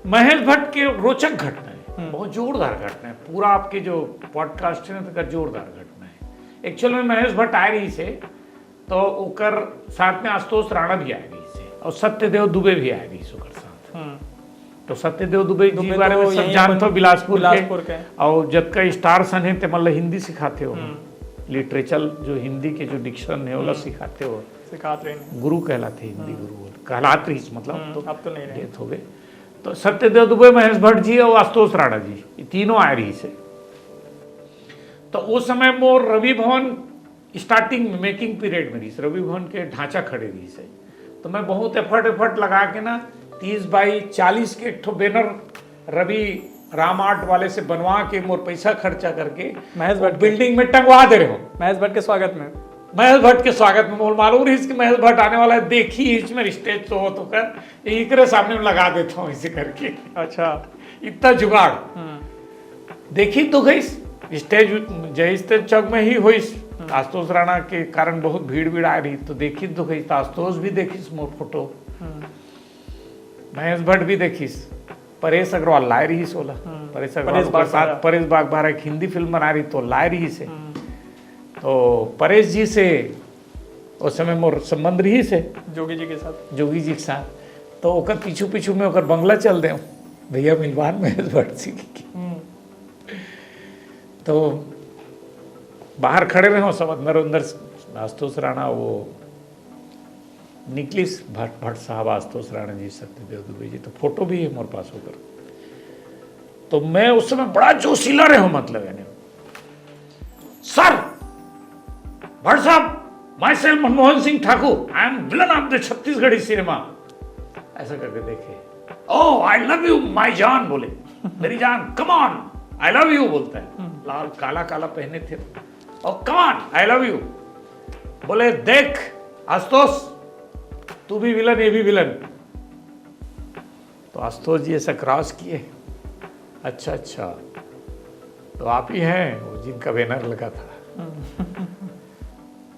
महेश भट्ट के रोचक घटना है, हम्म। बहुत जोरदार घटना है। पूरा आपके जो पॉडकास्ट है ना, तो जोरदार घटना है। एक्चुअल में महेश भट्ट आए रहीस हे, तो ओकर साथ में आशुतोष राणा भी आए रहीस हे और सत्यदेव दुबे भी आए रहीस ओकर साथ। हम्म। तो सत्यदेव दुबे जी दुबे बारे तो में सब यहीं जानत अपन हो, बिलासपुर बिलासपुर के, के। और जतका स्टार सन हे, तेमन ला हिंदी सिखाते हो, हम्म। लिटरेचर जो हिंदी के जो डिक्शन है, ओला हम्म। सिखाते हो, सिखात रहे हैं। गुरु कहलाते, हिंदी गुरु बोल, कहलात रहीस, मतलब, हम्म, तो अब तो नहीं रहे। डेथ हो गए। तो सत्यदेव दुबे, महेश भट्ट जी और आशुतोष राणा जी, ये तीनों आए रहीस हे। तो उस समय मोर रवि भवन स्टार्टिंग में, मेकिंग पीरियड में रहीस, रवि भवन के ढांचा खड़े रहीस हे। तो मैं बहुत एफर्ट एफर्ट लगा के ना, तीस बाई चालीस के एक ठो बैनर रवि राम आर्ट वाले से बनवा के, मोर पैसा खर्चा करके महेश भट्ट के। बिल्डिंग में टंगवा दे रहे हो। महेश भट्ट के स्वागत में। महेश भट्ट के स्वागत में, मोला मालूम रहीस कि महेश भट्ट आने वाला है, देखिस मैं स्टेज तो हो तो कर, इकरे सामने में लगा देता हूँ इसे करके। अच्छा। इतना जुगाड़। हम्म। देखिस तो गईस, स्टेज जय स्टेज चौक में ही होइस। आशुतोष राणा के कारण बहुत भीड़ भीड़ आए रहीस, तो देखिस तो गईस, तो आशुतोष भी देखिस मोर फोटो। हम्म। महेश भट्ट भी देखिस, परेश अग्रवाल लाए रहिस ओला। हम्म। परेश अग्रवाल परेश ओकर साथ बागबाहरा। परेश बागबाहरा एक हिंदी फिल्म बना रही तो लाए रहिस हे। हम्म। तो परेश जी से उस समय मोर संबंध रहिस हे। जोगी जी के साथ। जोगी जी के साथ। तो ओकर पीछू पीछू में ओकर बंगला चल देव, भैया मिलवान महेश भट्ट जी के। हम्म। तो बाहर खड़े रहे सब अंदर अंदर, आशुतोष राणा वो निकलिस, भट्ट भट्ट साहब, आशुतोष राणा जी, सत्यदेव दुबे जी, तो फोटो भी है मोर पास ओकर। तो मैं उस समय बड़ा जोशीला रहे हूँ, मतलब यानी, "सर, भट्ट साहब, myself Manmohan Singh Thakur, I am villain of the Chhattisgarhi cinema." ऐसा करके देखे। "Oh, I love you, my जान," बोले, "मेरी जान, come on, I love you," बोलता है। लाल काला काला पहने थे, "Oh, come on, I love you," बोले, "देख आशुतोष, तू भी विलन, ये भी विलन।" तो आशुतोष जी ऐसा क्रॉस किए, "अच्छा, अच्छा, तो आप ही हैं वो जिनका बैनर लगा था?"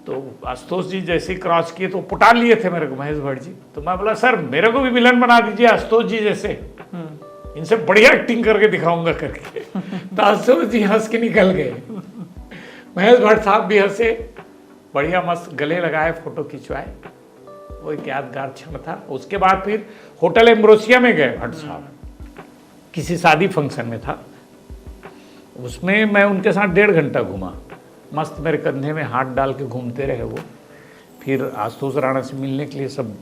तो आशुतोष जी जैसे ही क्रॉस किए तो पटान लिए थे मेरे को महेश भट्ट जी। तो मैं बोला, "सर, मेरे को भी विलन बना दीजिए आशुतोष जी जैसे, हम्म। इनसे बढ़िया एक्टिंग करके दिखाऊंगा," करके। तो आशुतोष जी हंस के निकल गए, महेश भट्ट साहब भी हंसे, बढ़िया मस्त गले लगाए, फोटो खिंचवाए। वो एक यादगार क्षण था। उसके बाद फिर होटल एम्ब्रोसिया में गए भट्ट साहब, किसी शादी फंक्शन में था, उसमें मैं उनके साथ डेढ़ घंटा घूमा। मस्त मेरे कंधे में हाथ डाल के घूमते रहे वो। फिर आशुतोष राणा से मिलने के लिए सब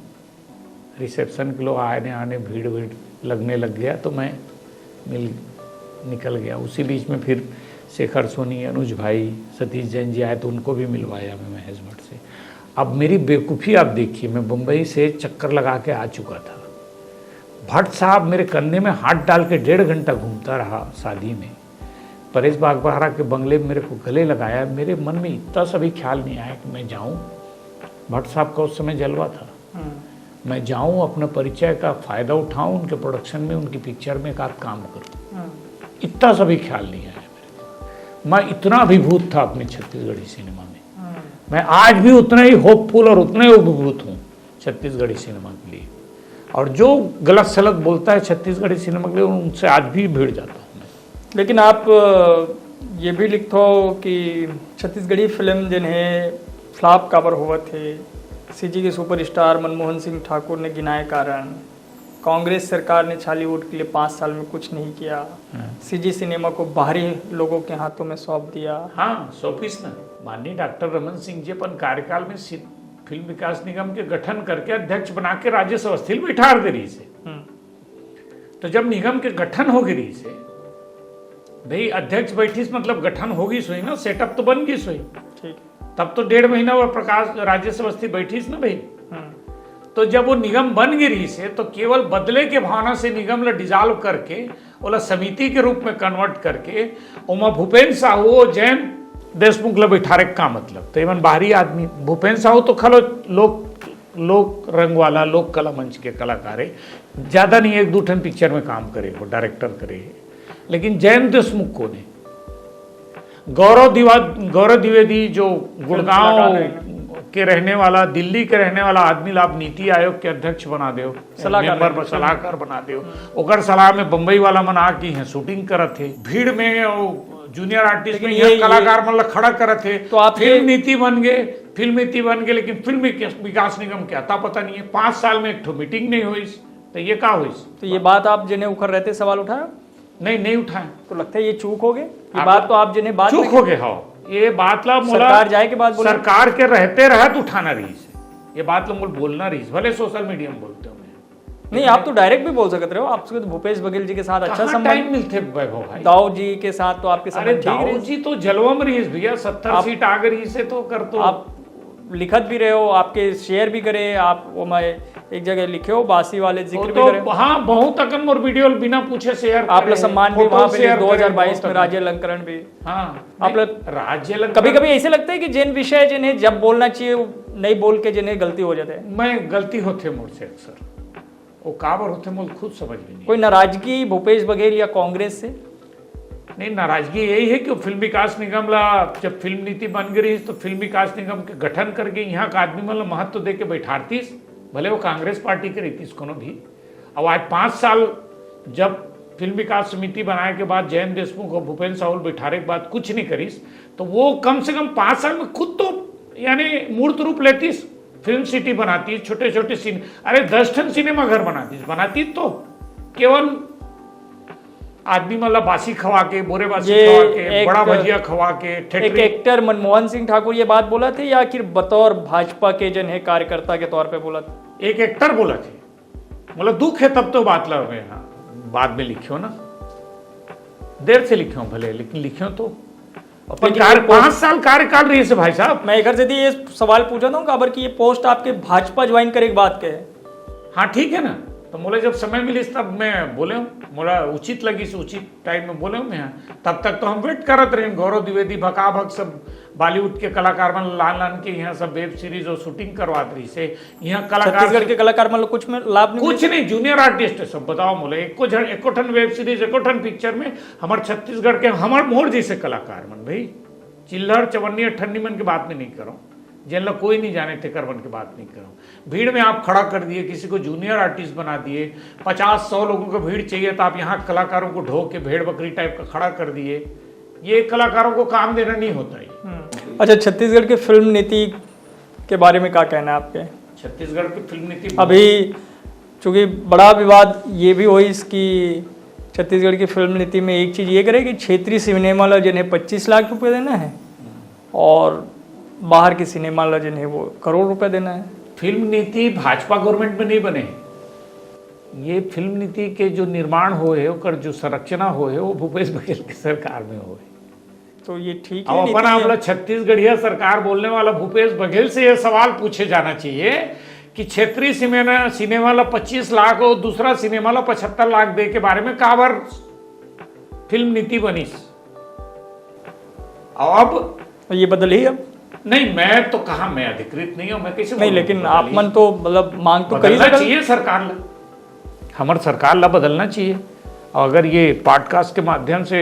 रिसेप्शन के लोग आने आने, भीड़ भीड़ लगने लग गया, तो मैं मिल निकल गया। उसी बीच में फिर शेखर सोनी, अनुज भाई, सतीश जैन जी आए, तो उनको भी मिलवाया मैं महेश भट्ट से। अब मेरी बेवकूफ़ी आप देखिए, मैं बम्बई से चक्कर लगा के आ चुका था, भट्ट साहब मेरे कंधे में हाथ डाल के डेढ़ घंटा घूमता रहा शादी में, परेश बागबाहरा के बंगले में मेरे को गले लगाया। मेरे मन में इतना सा भी ख्याल नहीं आया कि मैं जाऊं। भट्ट साहब का उस समय जलवा था, हम्म। मैं जाऊं, अपना परिचय का फ़ायदा उठाऊं, उनके प्रोडक्शन में, उनकी पिक्चर में एक आध काम करूं। हम्म। इतना सा भी ख्याल नहीं आया मेरे को। मैं इतना अभिभूत था अपने छत्तीसगढ़ी सिनेमा में। हम्म। मैं आज भी उतना ही होपफुल और उतना ही अभिभूत हूँ छत्तीसगढ़ी सिनेमा के लिए। और जो गलत सलत बोलता है छत्तीसगढ़ी सिनेमा के लिए, उनसे आज भी भिड़ जाता हूँ मैं। लेकिन आप, अ, ये भी लिखते हो कि छत्तीसगढ़ी फिल्म जिन्हें फ्लॉप काबर होवत हे, सीजी के सुपरस्टार मनमोहन सिंह ठाकुर ने गिनाए कारण, कांग्रेस सरकार ने छॉलीवुड के लिए पाँच साल में कुछ नहीं किया, हाँ। सीजी सिनेमा को बाहरी लोगों के हाथों में सौंप दिया। हाँ, सौंपिस ना। माननीय डॉक्टर रमन सिंह जी अपन कार्यकाल में सी-, फिल्म विकास निगम के गठन करके अध्यक्ष बना के राज्यसभा स्थिल बैठार दे रहिस हे। हम्म। तो जब निगम के गठन हो गे रहिस हे, भाई अध्यक्ष बैठिस मतलब गठन हो गिस होही ना, सेटअप तो बन गिस होही। ठीक। तब तो डेढ़ महीना वो प्रकाश राज्यसभा स्थिल बैठिस ना भाई। हम्म। तो जब वो निगम बन गे रहिस हे, तो केवल बदले के भावना से निगम ला डिजॉल्व करके, ओला समिति के रूप में कन्वर्ट करके, ओमा भूपेन साहू अउ जयंत देशमुख ला बैठारे के का मतलब? तो एमन बाहरी आदमी, भूपेन साहू तो खलो लोक, लोक रंग वाला, लोक कला मंच के कलाकार हे, ज्यादा नहीं, एक दू ठन पिक्चर में काम करे हो, डायरेक्टर करे हे। लेकिन जयंत देशमुख कोन हे? गौरव दिवा-, गौरव द्विवेदी जो गुड़गांव कलाकार हैं। के रहने वाला, दिल्ली के रहने वाला आदमी ला आप नीति आयोग के अध्यक्ष बना देव, सलाहकार मेंबर बना, सलाहकार बना देव, ओकर सलाह में बम्बई वाला मन आके इहाँ शूटिंग करत हे, भीड़ में वो जूनियर आर्टिस्ट लेकिन में ये, इहाँ ये कलाकार मन ला खड़ा करत हे। तो आप फिल्म ये नीति बन गे, फिल्म नीति बन गे, लेकिन फिल्म विकास, विकास निगम के अता पता नहीं हे। पाँच साल में एक ठो मीटिंग नहीं होइस, तो ये का होइस? तो ये बात आप जिन्हें उखर रहते सवाल उठाए? नहीं, नहीं उठाए। तो लगता है ये चूक हो गए। ये आप बात तो आप जिन्हें बात चूक में हो गए हो। ये बात ला मोला सरकार जाए के बाद बोले। सरकार के रहते रहत उठाना रहिस हे। ये बात ला मोला बोलना रहिस, भले सोशल मीडिया में बोलते हो मैं। नहीं, आप तो डायरेक्ट भी बोल सकते हो, आपसे तो भूपेश बघेल जी के साथ अच्छा कहाँ संबंध। टाइम मिलते वैभव भाई? दाऊ जी के साथ तो आपके अरे संबंध ठीक दाऊ रहे। जी तो जलवा में रहिस भैया, सत्तर आप सीट आ गई से तो कर तो। आप लिखत भी रहे हो, आपके शेयर भी करे, आप वो मैं एक जगह लिखे हो, बासी वाले जिक्र वो भी तो करे हो। हाँ, बहुत अकन मोर वीडियो बिना पूछे शेयर आप करे, लोग सम्मान भी फोटो वहाँ पे शेयर दो हज़ार बाईस करे, में बहुत राज्य अलंकरण भी। हाँ, आप नहीं, लोग राज्य अलंकरण कभी-कभी ऐसे लगता है कि जिन विषय जिन्हें जब बोलना चाहिए, वो नहीं बोल के जिन्हें गलती हो जाता है। मैं गलती होते मोर से अक्सर, वो काबर होते मोर खुद समझ में नहीं। कोई नाराजगी भूपेश बघेल या कांग्रेस से? नहीं, नाराजगी यही है कि वो फिल्म विकास निगम ला, जब फिल्म नीति बन गई रही, तो फिल्म विकास निगम के गठन करके यहाँ का आदमी मन ला महत्व दे के बैठारतीस, भले वो कांग्रेस पार्टी के रहितीस कोनो भी, अब आज पाँच साल जब फिल्म विकास समिति बनाए के बाद जयंत देशमुख और भूपेंद्र साहू ल बैठारे के बाद कुछ नहीं करिस, तो वो कम से कम पाँच साल में खुद तो यानी मूर्त रूप लेतीस, फिल्म सिटी बनातीस, छोटे छोटे सीन, अरे दस ठन सिनेमा घर बनातीस, बनातीस तो केवल आदमी मन ला बासी खवा के, बोरे बासी ये खवा के, एक, बड़ा भजिया खवा के, एक ठेठरी। एक्टर मनमोहन सिंह ठाकुर ये बात बोला थे या आखिर बतौर भाजपा के जन हे कार्यकर्ता के तौर पे बोला था? एक एक्टर बोला थे, बोला दुख है तब तो बात ला रहे हैं, बाद में लिखियो ना, देर से लिखियो भले, लेकिन लिखियो तो अपन लेकिन कार्य वो पाँच साल कार्यकाल रहिस हे भाई साहब। मैं एकर से ये सवाल पूछा था काबर कि ये पोस्ट आपके भाजपा ज्वाइन करे के बाद के है। हाँ, ठीक है ना, तो मोला जब समय मिलिस तब मैं बोले हूँ, मोला उचित लगिस, उचित टाइम में बोले हूँ मैं, हाँ। तब तक तो हम वेट करत रहे, गौरव द्विवेदी भकाभक सब बॉलीवुड के कलाकार मन लान लान के यहाँ सब वेब सीरीज और शूटिंग करवात रहिस हे। यहाँ कलाकार छत्तीसगढ़ के कलाकार मन ला कुछ में लाभ नहीं कुछ नहीं, जूनियर आर्टिस्ट है सब। बताओ मोला, एको झन, एको ठन वेब सीरीज, एको ठन पिक्चर में हमर छत्तीसगढ़ के, हमर मोर जैसे कलाकार मन भाई, चिल्लर चवन्नी अठन्नी मन के बात में नहीं करो, जेन ला कोई नहीं जाने तेकर मन के बात नहीं करो। भीड़ में आप खड़ा कर दिए, किसी को जूनियर आर्टिस्ट बना दिए, पचास सौ लोगों को भीड़ चाहिए तो आप यहाँ कलाकारों को ढो के भेड़ बकरी टाइप का खड़ा कर दिए। ये कलाकारों को काम देना नहीं होता है। हम्म। अच्छा, छत्तीसगढ़ के फिल्म नीति के बारे में क्या कहना है आपके? छत्तीसगढ़ की फिल्म नीति अभी चूंकि बड़ा विवाद ये भी होइस कि छत्तीसगढ़ की फिल्म नीति में एक चीज ये करे कि क्षेत्रीय सिनेमा ला जिन्हें पच्चीस लाख रुपए देना है और बाहर की सिनेमा ला जिन्हें वो करोड़ रुपए देना है। फिल्म नीति भाजपा गवर्नमेंट में नहीं बने। ये फिल्म नीति के जो निर्माण होए हे, ओकर जो संरचना होए हे, वो भूपेश बघेल के सरकार में होए हे। तो ये ठीक अब है अपन आप ला छत्तीसगढ़िया सरकार बोलने वाला भूपेश बघेल से ये सवाल पूछे जाना चाहिए कि क्षेत्रीय सिनेमा, सिनेमा ला पच्चीस लाख और दूसरा सिनेमा ला पचहत्तर लाख दे के बारे में काबर फिल्म नीति बनिस। अब ये बदल ही अब नहीं, मैं तो कहा, मैं अधिकृत नहीं हूँ, मैं कैसे नहीं, बोलूँ? लेकिन बदल आप ही। मन तो मतलब मांग तो करी बदलना सकल। चाहिए सरकार ला, हमर सरकार ला बदलना चाहिए। और अगर ये पॉडकास्ट के माध्यम से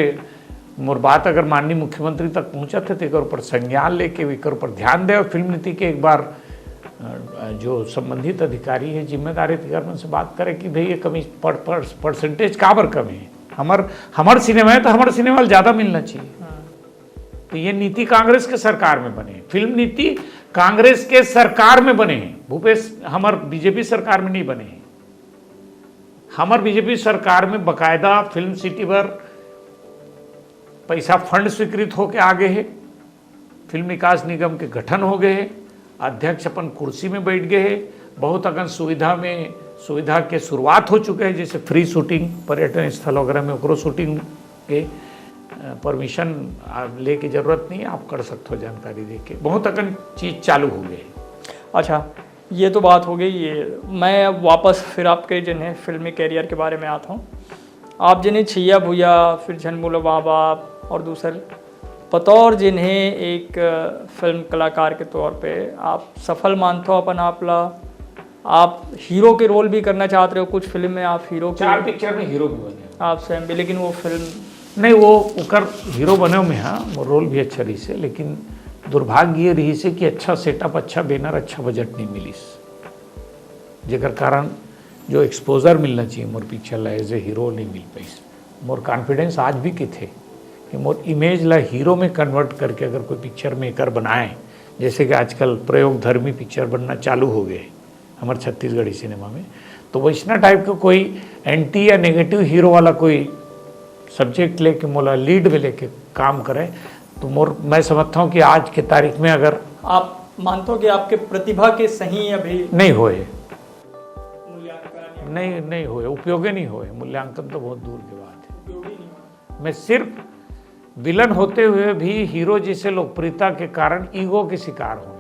मोर बात अगर माननीय मुख्यमंत्री तक पहुँचत हे, तो एकर ऊपर संज्ञान लेके एकर ऊपर ध्यान दे और फिल्म नीति के एक बार अ, जो संबंधित अधिकारी है, जिम्मेदार अधिकारी मन से बात करे कि भाई ये कमी पर, पर, परसेंटेज काबर कम है, हमर हमर सिनेमा है तो हमर सिनेमा ला ज्यादा मिलना चाहिए। तो ये नीति कांग्रेस के सरकार में बने, फिल्म नीति कांग्रेस के सरकार में बने हैं, भूपेश हमर बीजेपी सरकार में नहीं बने हैं। हमर बीजेपी सरकार में बकायदा फिल्म सिटी बर पैसा फंड स्वीकृत होके आ गए है, फिल्म विकास निगम के गठन हो गए है, अध्यक्ष अपन कुर्सी में बैठ गए है, बहुत अकन सुविधा में सुविधा के शुरुआत हो चुके हैं, जैसे फ्री शूटिंग पर्यटन स्थल वगैरह में ओकरो शूटिंग के परमिशन लेके जरूरत नहीं है, आप कर सकते हो जानकारी देके, बहुत अकन चीज चालू हो गई है। अच्छा, ये तो बात हो गई। ये मैं अब वापस फिर आपके जिन्हें फिल्मी कैरियर के बारे में आता हूँ। आप जिन्हें छिया भुया, फिर झनमुला बाबा और दूसर बतौर जिन्हें एक अ, फिल्म कलाकार के तौर पे आप सफल मानते हो अपन आप ला, आप हीरो के रोल भी करना चाहते हो कुछ फिल्म में, आप हीरो के चार पिक्चर में हीरो भी बने। आप स्वयं भी, लेकिन वो फिल्म नहीं, वो ओकर हीरो बने में, हाँ, वो रोल भी अच्छा रही से, लेकिन दुर्भाग्य ये रही से कि अच्छा सेटअप, अच्छा बैनर, अच्छा बजट नहीं मिलिस, जेकर कारण जो एक्सपोजर मिलना चाहिए मोर पिक्चर ला एज ए हीरो नहीं मिल पाइस। मोर कॉन्फिडेंस आज भी किथे कि मोर इमेज ला हीरो में कन्वर्ट करके अगर कोई पिक्चर मेकर बनाए, जैसे कि आजकल प्रयोगधर्मी पिक्चर बनना चालू हो गए हमारे छत्तीसगढ़ी सिनेमा में, तो वैसना टाइप का कोई एंटी या नेगेटिव हीरो वाला कोई सब्जेक्ट लेके मोला लीड में लेके काम करे, तो मोर मैं समझता हूँ कि आज के तारीख में अगर आप मानते हो कि आपके प्रतिभा के सही अभी नहीं होए, मूल्यांकन नहीं नहीं होए, उपयोगे नहीं होए, मूल्यांकन तो बहुत दूर की बात है। उपयोगी नहीं हुआ। मैं सिर्फ विलन होते हुए भी हीरो जैसे लोकप्रियता के कारण ईगो के शिकार हुए हूँ।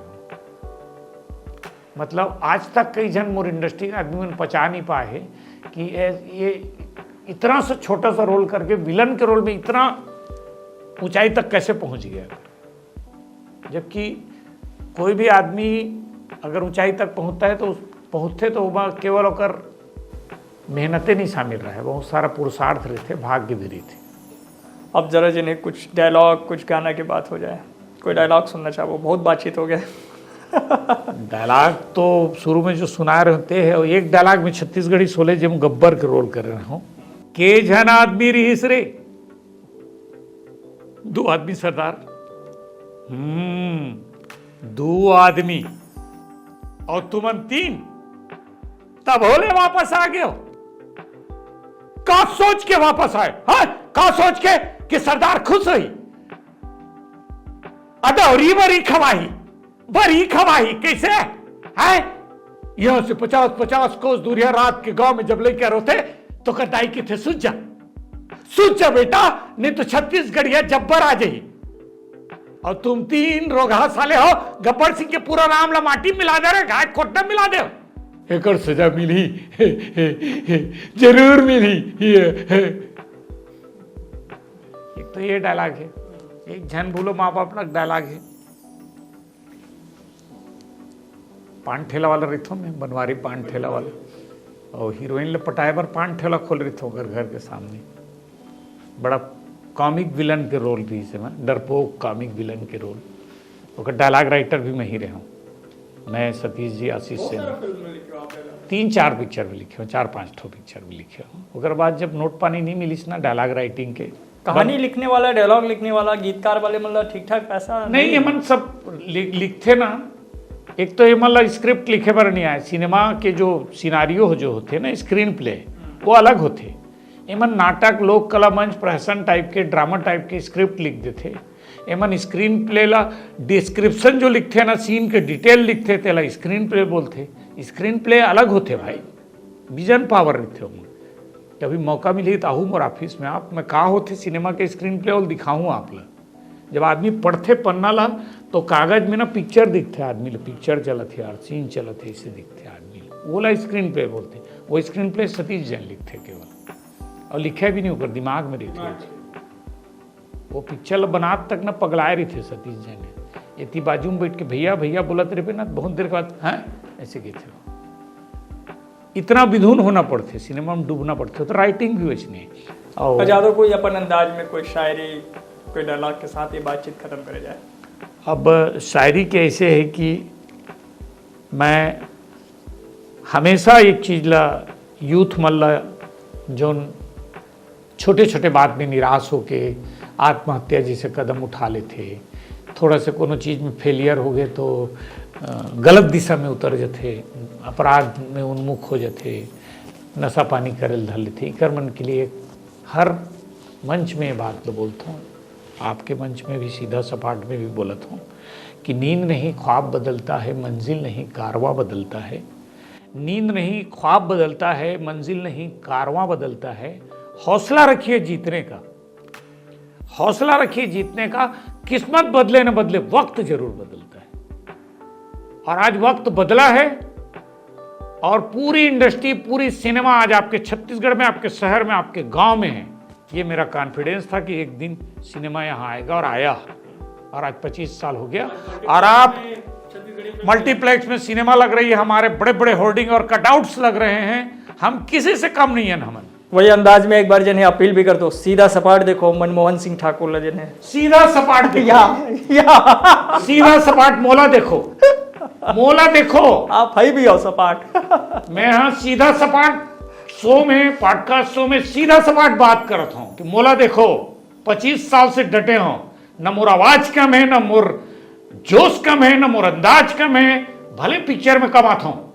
मतलब आज तक कई जन मोर इंडस्ट्री के आदमी मन पचा नहीं पाए है कि ये, ये इतना सा छोटा सा रोल करके विलन के रोल में इतना ऊंचाई तक कैसे पहुंच गया। जबकि कोई भी आदमी अगर ऊंचाई तक पहुंचता है तो उस- पहुंचते तो ओमा केवल ओकर मेहनते नहीं शामिल रहे, बहुत सारा पुरुषार्थ रहते, भाग्य भी रहते। अब जरा जिन्हें कुछ डायलॉग, कुछ गाना की बात हो जाए, कोई डायलॉग सुनना चाहो? बहुत बातचीत हो गया। डायलॉग तो शुरू में जो सुना रहे होते हैं, एक डायलॉग में छत्तीसगढ़ी शोले, जेम गब्बर के रोल कर रहे हो। के झन आदमी रहिस रे? दो आदमी सरदार। हम्म, दो आदमी। और तुमन तीन। तभो ले वापस आ गयो। का सोच के वापस आए? हाँ, का सोच के कि सरदार खुश होही? अदौरी बरी खवाही, बरी खवाही कैसे है? यहाँ से पचास पचास कोस दूरिया रात के गांव में जब लइका रोथे, तो कर दाई कथे, "सुत जा, सुत जा बेटा, नहीं तो छत्तीसगढ़िया जब्बर आ जाही।" और तुम तीन रोगहा साले हो, गब्बर सिंह के पूरा नाम ला माटी मिला दे रहे, घाट कोट्टा मिला दे। एकर सजा मिली, जरूर मिली। एक तो ये डायलॉग है, एक झन भूलो माँ बाप ना डायलॉग है। पान ठेला वाला रहिथो मैं, बनवारी पान ठेला वाला, और हीरोइन ले पटाए बर पान ठेला खोल रहिथो ओकर घर के सामने। बड़ा कॉमिक विलन के रोल रहिस हे, मैं डरपोक कॉमिक विलन के रोल। ओकर डायलॉग राइटर भी मैं ही रहे हूँ, मैं, सतीश जी, आशीष सेन। तीन चार पिक्चर में लिखे हूँ, चार पांच ठो पिक्चर में लिखे हूँ। ओकर बाद जब नोट पानी नहीं मिलिस ना डायलॉग राइटिंग के, कहानी लिखने वाला, डायलॉग लिखने वाला, गीतकार वाले, मतलब, ठीक ठाक पैसा नहीं, नहीं। ये मन सब लि-, लिखथे ना। एक तो ये मन ला स्क्रिप्ट लिखे बर नहीं आए, सिनेमा के जो सिनारियो जो होथे ना, स्क्रीन प्ले, वो अलग होथे। ये मन नाटक, लोक कला मंच, प्रहसन टाइप के, ड्रामा टाइप के स्क्रिप्ट लिख देथे। ये मन स्क्रीन प्ले ला, डिस्क्रिप्शन जो लिखथे ना, सीन के डिटेल लिखथे, तेला स्क्रीन प्ले बोलथे। स्क्रीन प्ले अलग होथे भाई, विजन पावर रहिथे ओमा। कभी मौका मिलही त आहू मोर ऑफिस में आप, मैं का होथे सिनेमा के स्क्रीन प्ले, ओला दिखाहूँ आप ला। जब आदमी पढ़थे पन्ना ला, तो कागज में ना पिक्चर दिखथे आदमी ला, पिक्चर चलत हे यार, सीन चलत हे, ऐसे दिखथे आदमी ला। ओला स्क्रीन प्ले बोलथे। वो स्क्रीन प्ले सतीश जैन लिखथे केवल, और लिखे भी नहीं, ओकर दिमाग में रहिथे। वो पिक्चर ला बनात तक ना पगलाए रहिथे सतीश जैन। एती बाजू में बैठ के भैया भैया बोलत रहिबे ना, बहुत देर के बाद, "हाँ?" ऐसे कहिथे। इतना विधुन होना पड़थे, सिनेमा में डूबना पड़थे, तो राइटिंग भी वैसने हे। और और ज्यादा कोई अपन अंदाज में कोई शायरी, कोई डायलॉग के साथ ये बातचीत खत्म करे जाए। अब शायरी के ऐसे है कि मैं हमेशा एक चीज ला, यूथ मन ला, जोन छोटे-छोटे बात में निराश होके आत्महत्या जैसे कदम उठा लेथे, थोड़ा से कोनो चीज में फेलियर हो गए तो, अ, गलत दिशा में उतर जथे, अपराध में उन्मुख हो जथे, नशा पानी करे ल धर लेथे। इकर मन के लिए हर मंच में ये बात ल बोलथों, आपके मंच में भी, सीधा सपाट में भी बोलत हूँ कि नींद नहीं ख्वाब बदलता है, मंजिल नहीं कारवां बदलता है। नींद नहीं ख्वाब बदलता है, मंजिल नहीं कारवां बदलता है। हौसला रखिए जीतने का, हौसला रखिए जीतने का। किस्मत बदले न बदले, वक्त जरूर बदलता है। और आज वक्त बदला है और पूरी इंडस्ट्री, पूरी सिनेमा आज आपके छत्तीसगढ़ में, आपके शहर में, आपके गांव में है। ये मेरा कॉन्फिडेंस था कि एक दिन सिनेमा यहाँ आएगा, और आया। और आज पच्चीस साल हो गया। और आप मल्टीप्लेक्स में सिनेमा लग रही है, हमारे बड़े बड़े होर्डिंग और कटआउट्स लग रहे हैं। हम किसी से कम नहीं है, हमन। वही अंदाज में एक बार जिन्हें अपील भी कर दो, सीधा सपाट देखो मनमोहन सिंह ठाकुर ला जिन्हें। सीधा सपाट देखो। या, या। सीधा सपाट मोला देखो, मोला देखो। आप हई भी हो सपाट। मैं हाँ सीधा सपाट शो में, पॉडकास्ट शो में सीधा सपाट बात करत हूँ कि मोला देखो, पच्चीस साल से डटे हूँ, न मोर आवाज कम है, न मोर जोश कम है, न मोर अंदाज कम है। भले पिक्चर में कमात हूँ,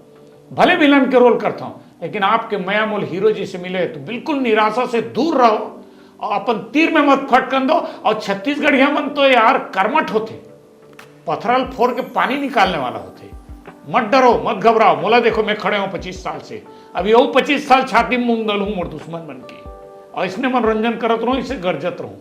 भले विलन के रोल करता हूँ, लेकिन आपके मया मोल हीरो जी से मिले तो बिल्कुल निराशा से दूर रहो और अपन तीर में मत फटकन दो। और छत्तीसगढ़िया मन तो यार कर्मठ होते, पथरल फोड़ के पानी निकालने वाला होते। मत डरो, मत घबराओ, मोला देखो, मैं खड़े हूँ पच्चीस साल से। अभी वो पच्चीस साल छाती में मूंग दलहूँ मोर दुश्मन मन के, और इसने मनोरंजन करत रहूँ, इसे गरजत रहूँ।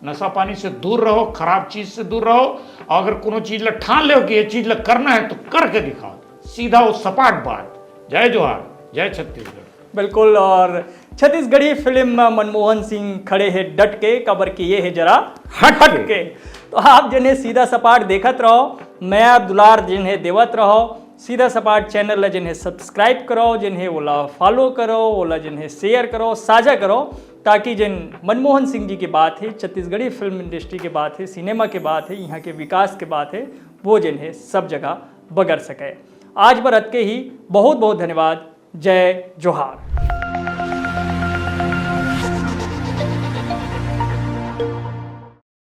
नशा पानी से दूर रहो, खराब चीज से दूर रहो। और अगर कोनो चीज ला ठान ले कि ये चीज ला करना है, तो करके दिखाओ। सीधा और सपाट बात। जय जोहार, जय छत्तीसगढ़। बिल्कुल। और छत्तीसगढ़ी फिल्म में मनमोहन सिंह खड़े हैं डट के, काबर कि ये है जरा हट के। हट के। तो आप जिन्हें सीधा सपाट देखत रहो, मया दुलार जिन्हें देवत रहो, सीधा सपाट चैनल ला जिन्हें सब्सक्राइब करो, जिन्हें ओला फॉलो करो, ओला जिन्हें शेयर करो, साझा करो, ताकि जिन मनमोहन सिंह जी की बात है, छत्तीसगढ़ी फिल्म इंडस्ट्री की बात है, सिनेमा की बात है, यहाँ के विकास की बात है, वो जिन्हें सब जगह बगर सके। आज बर अतके ही। बहुत बहुत धन्यवाद। जय जोहार।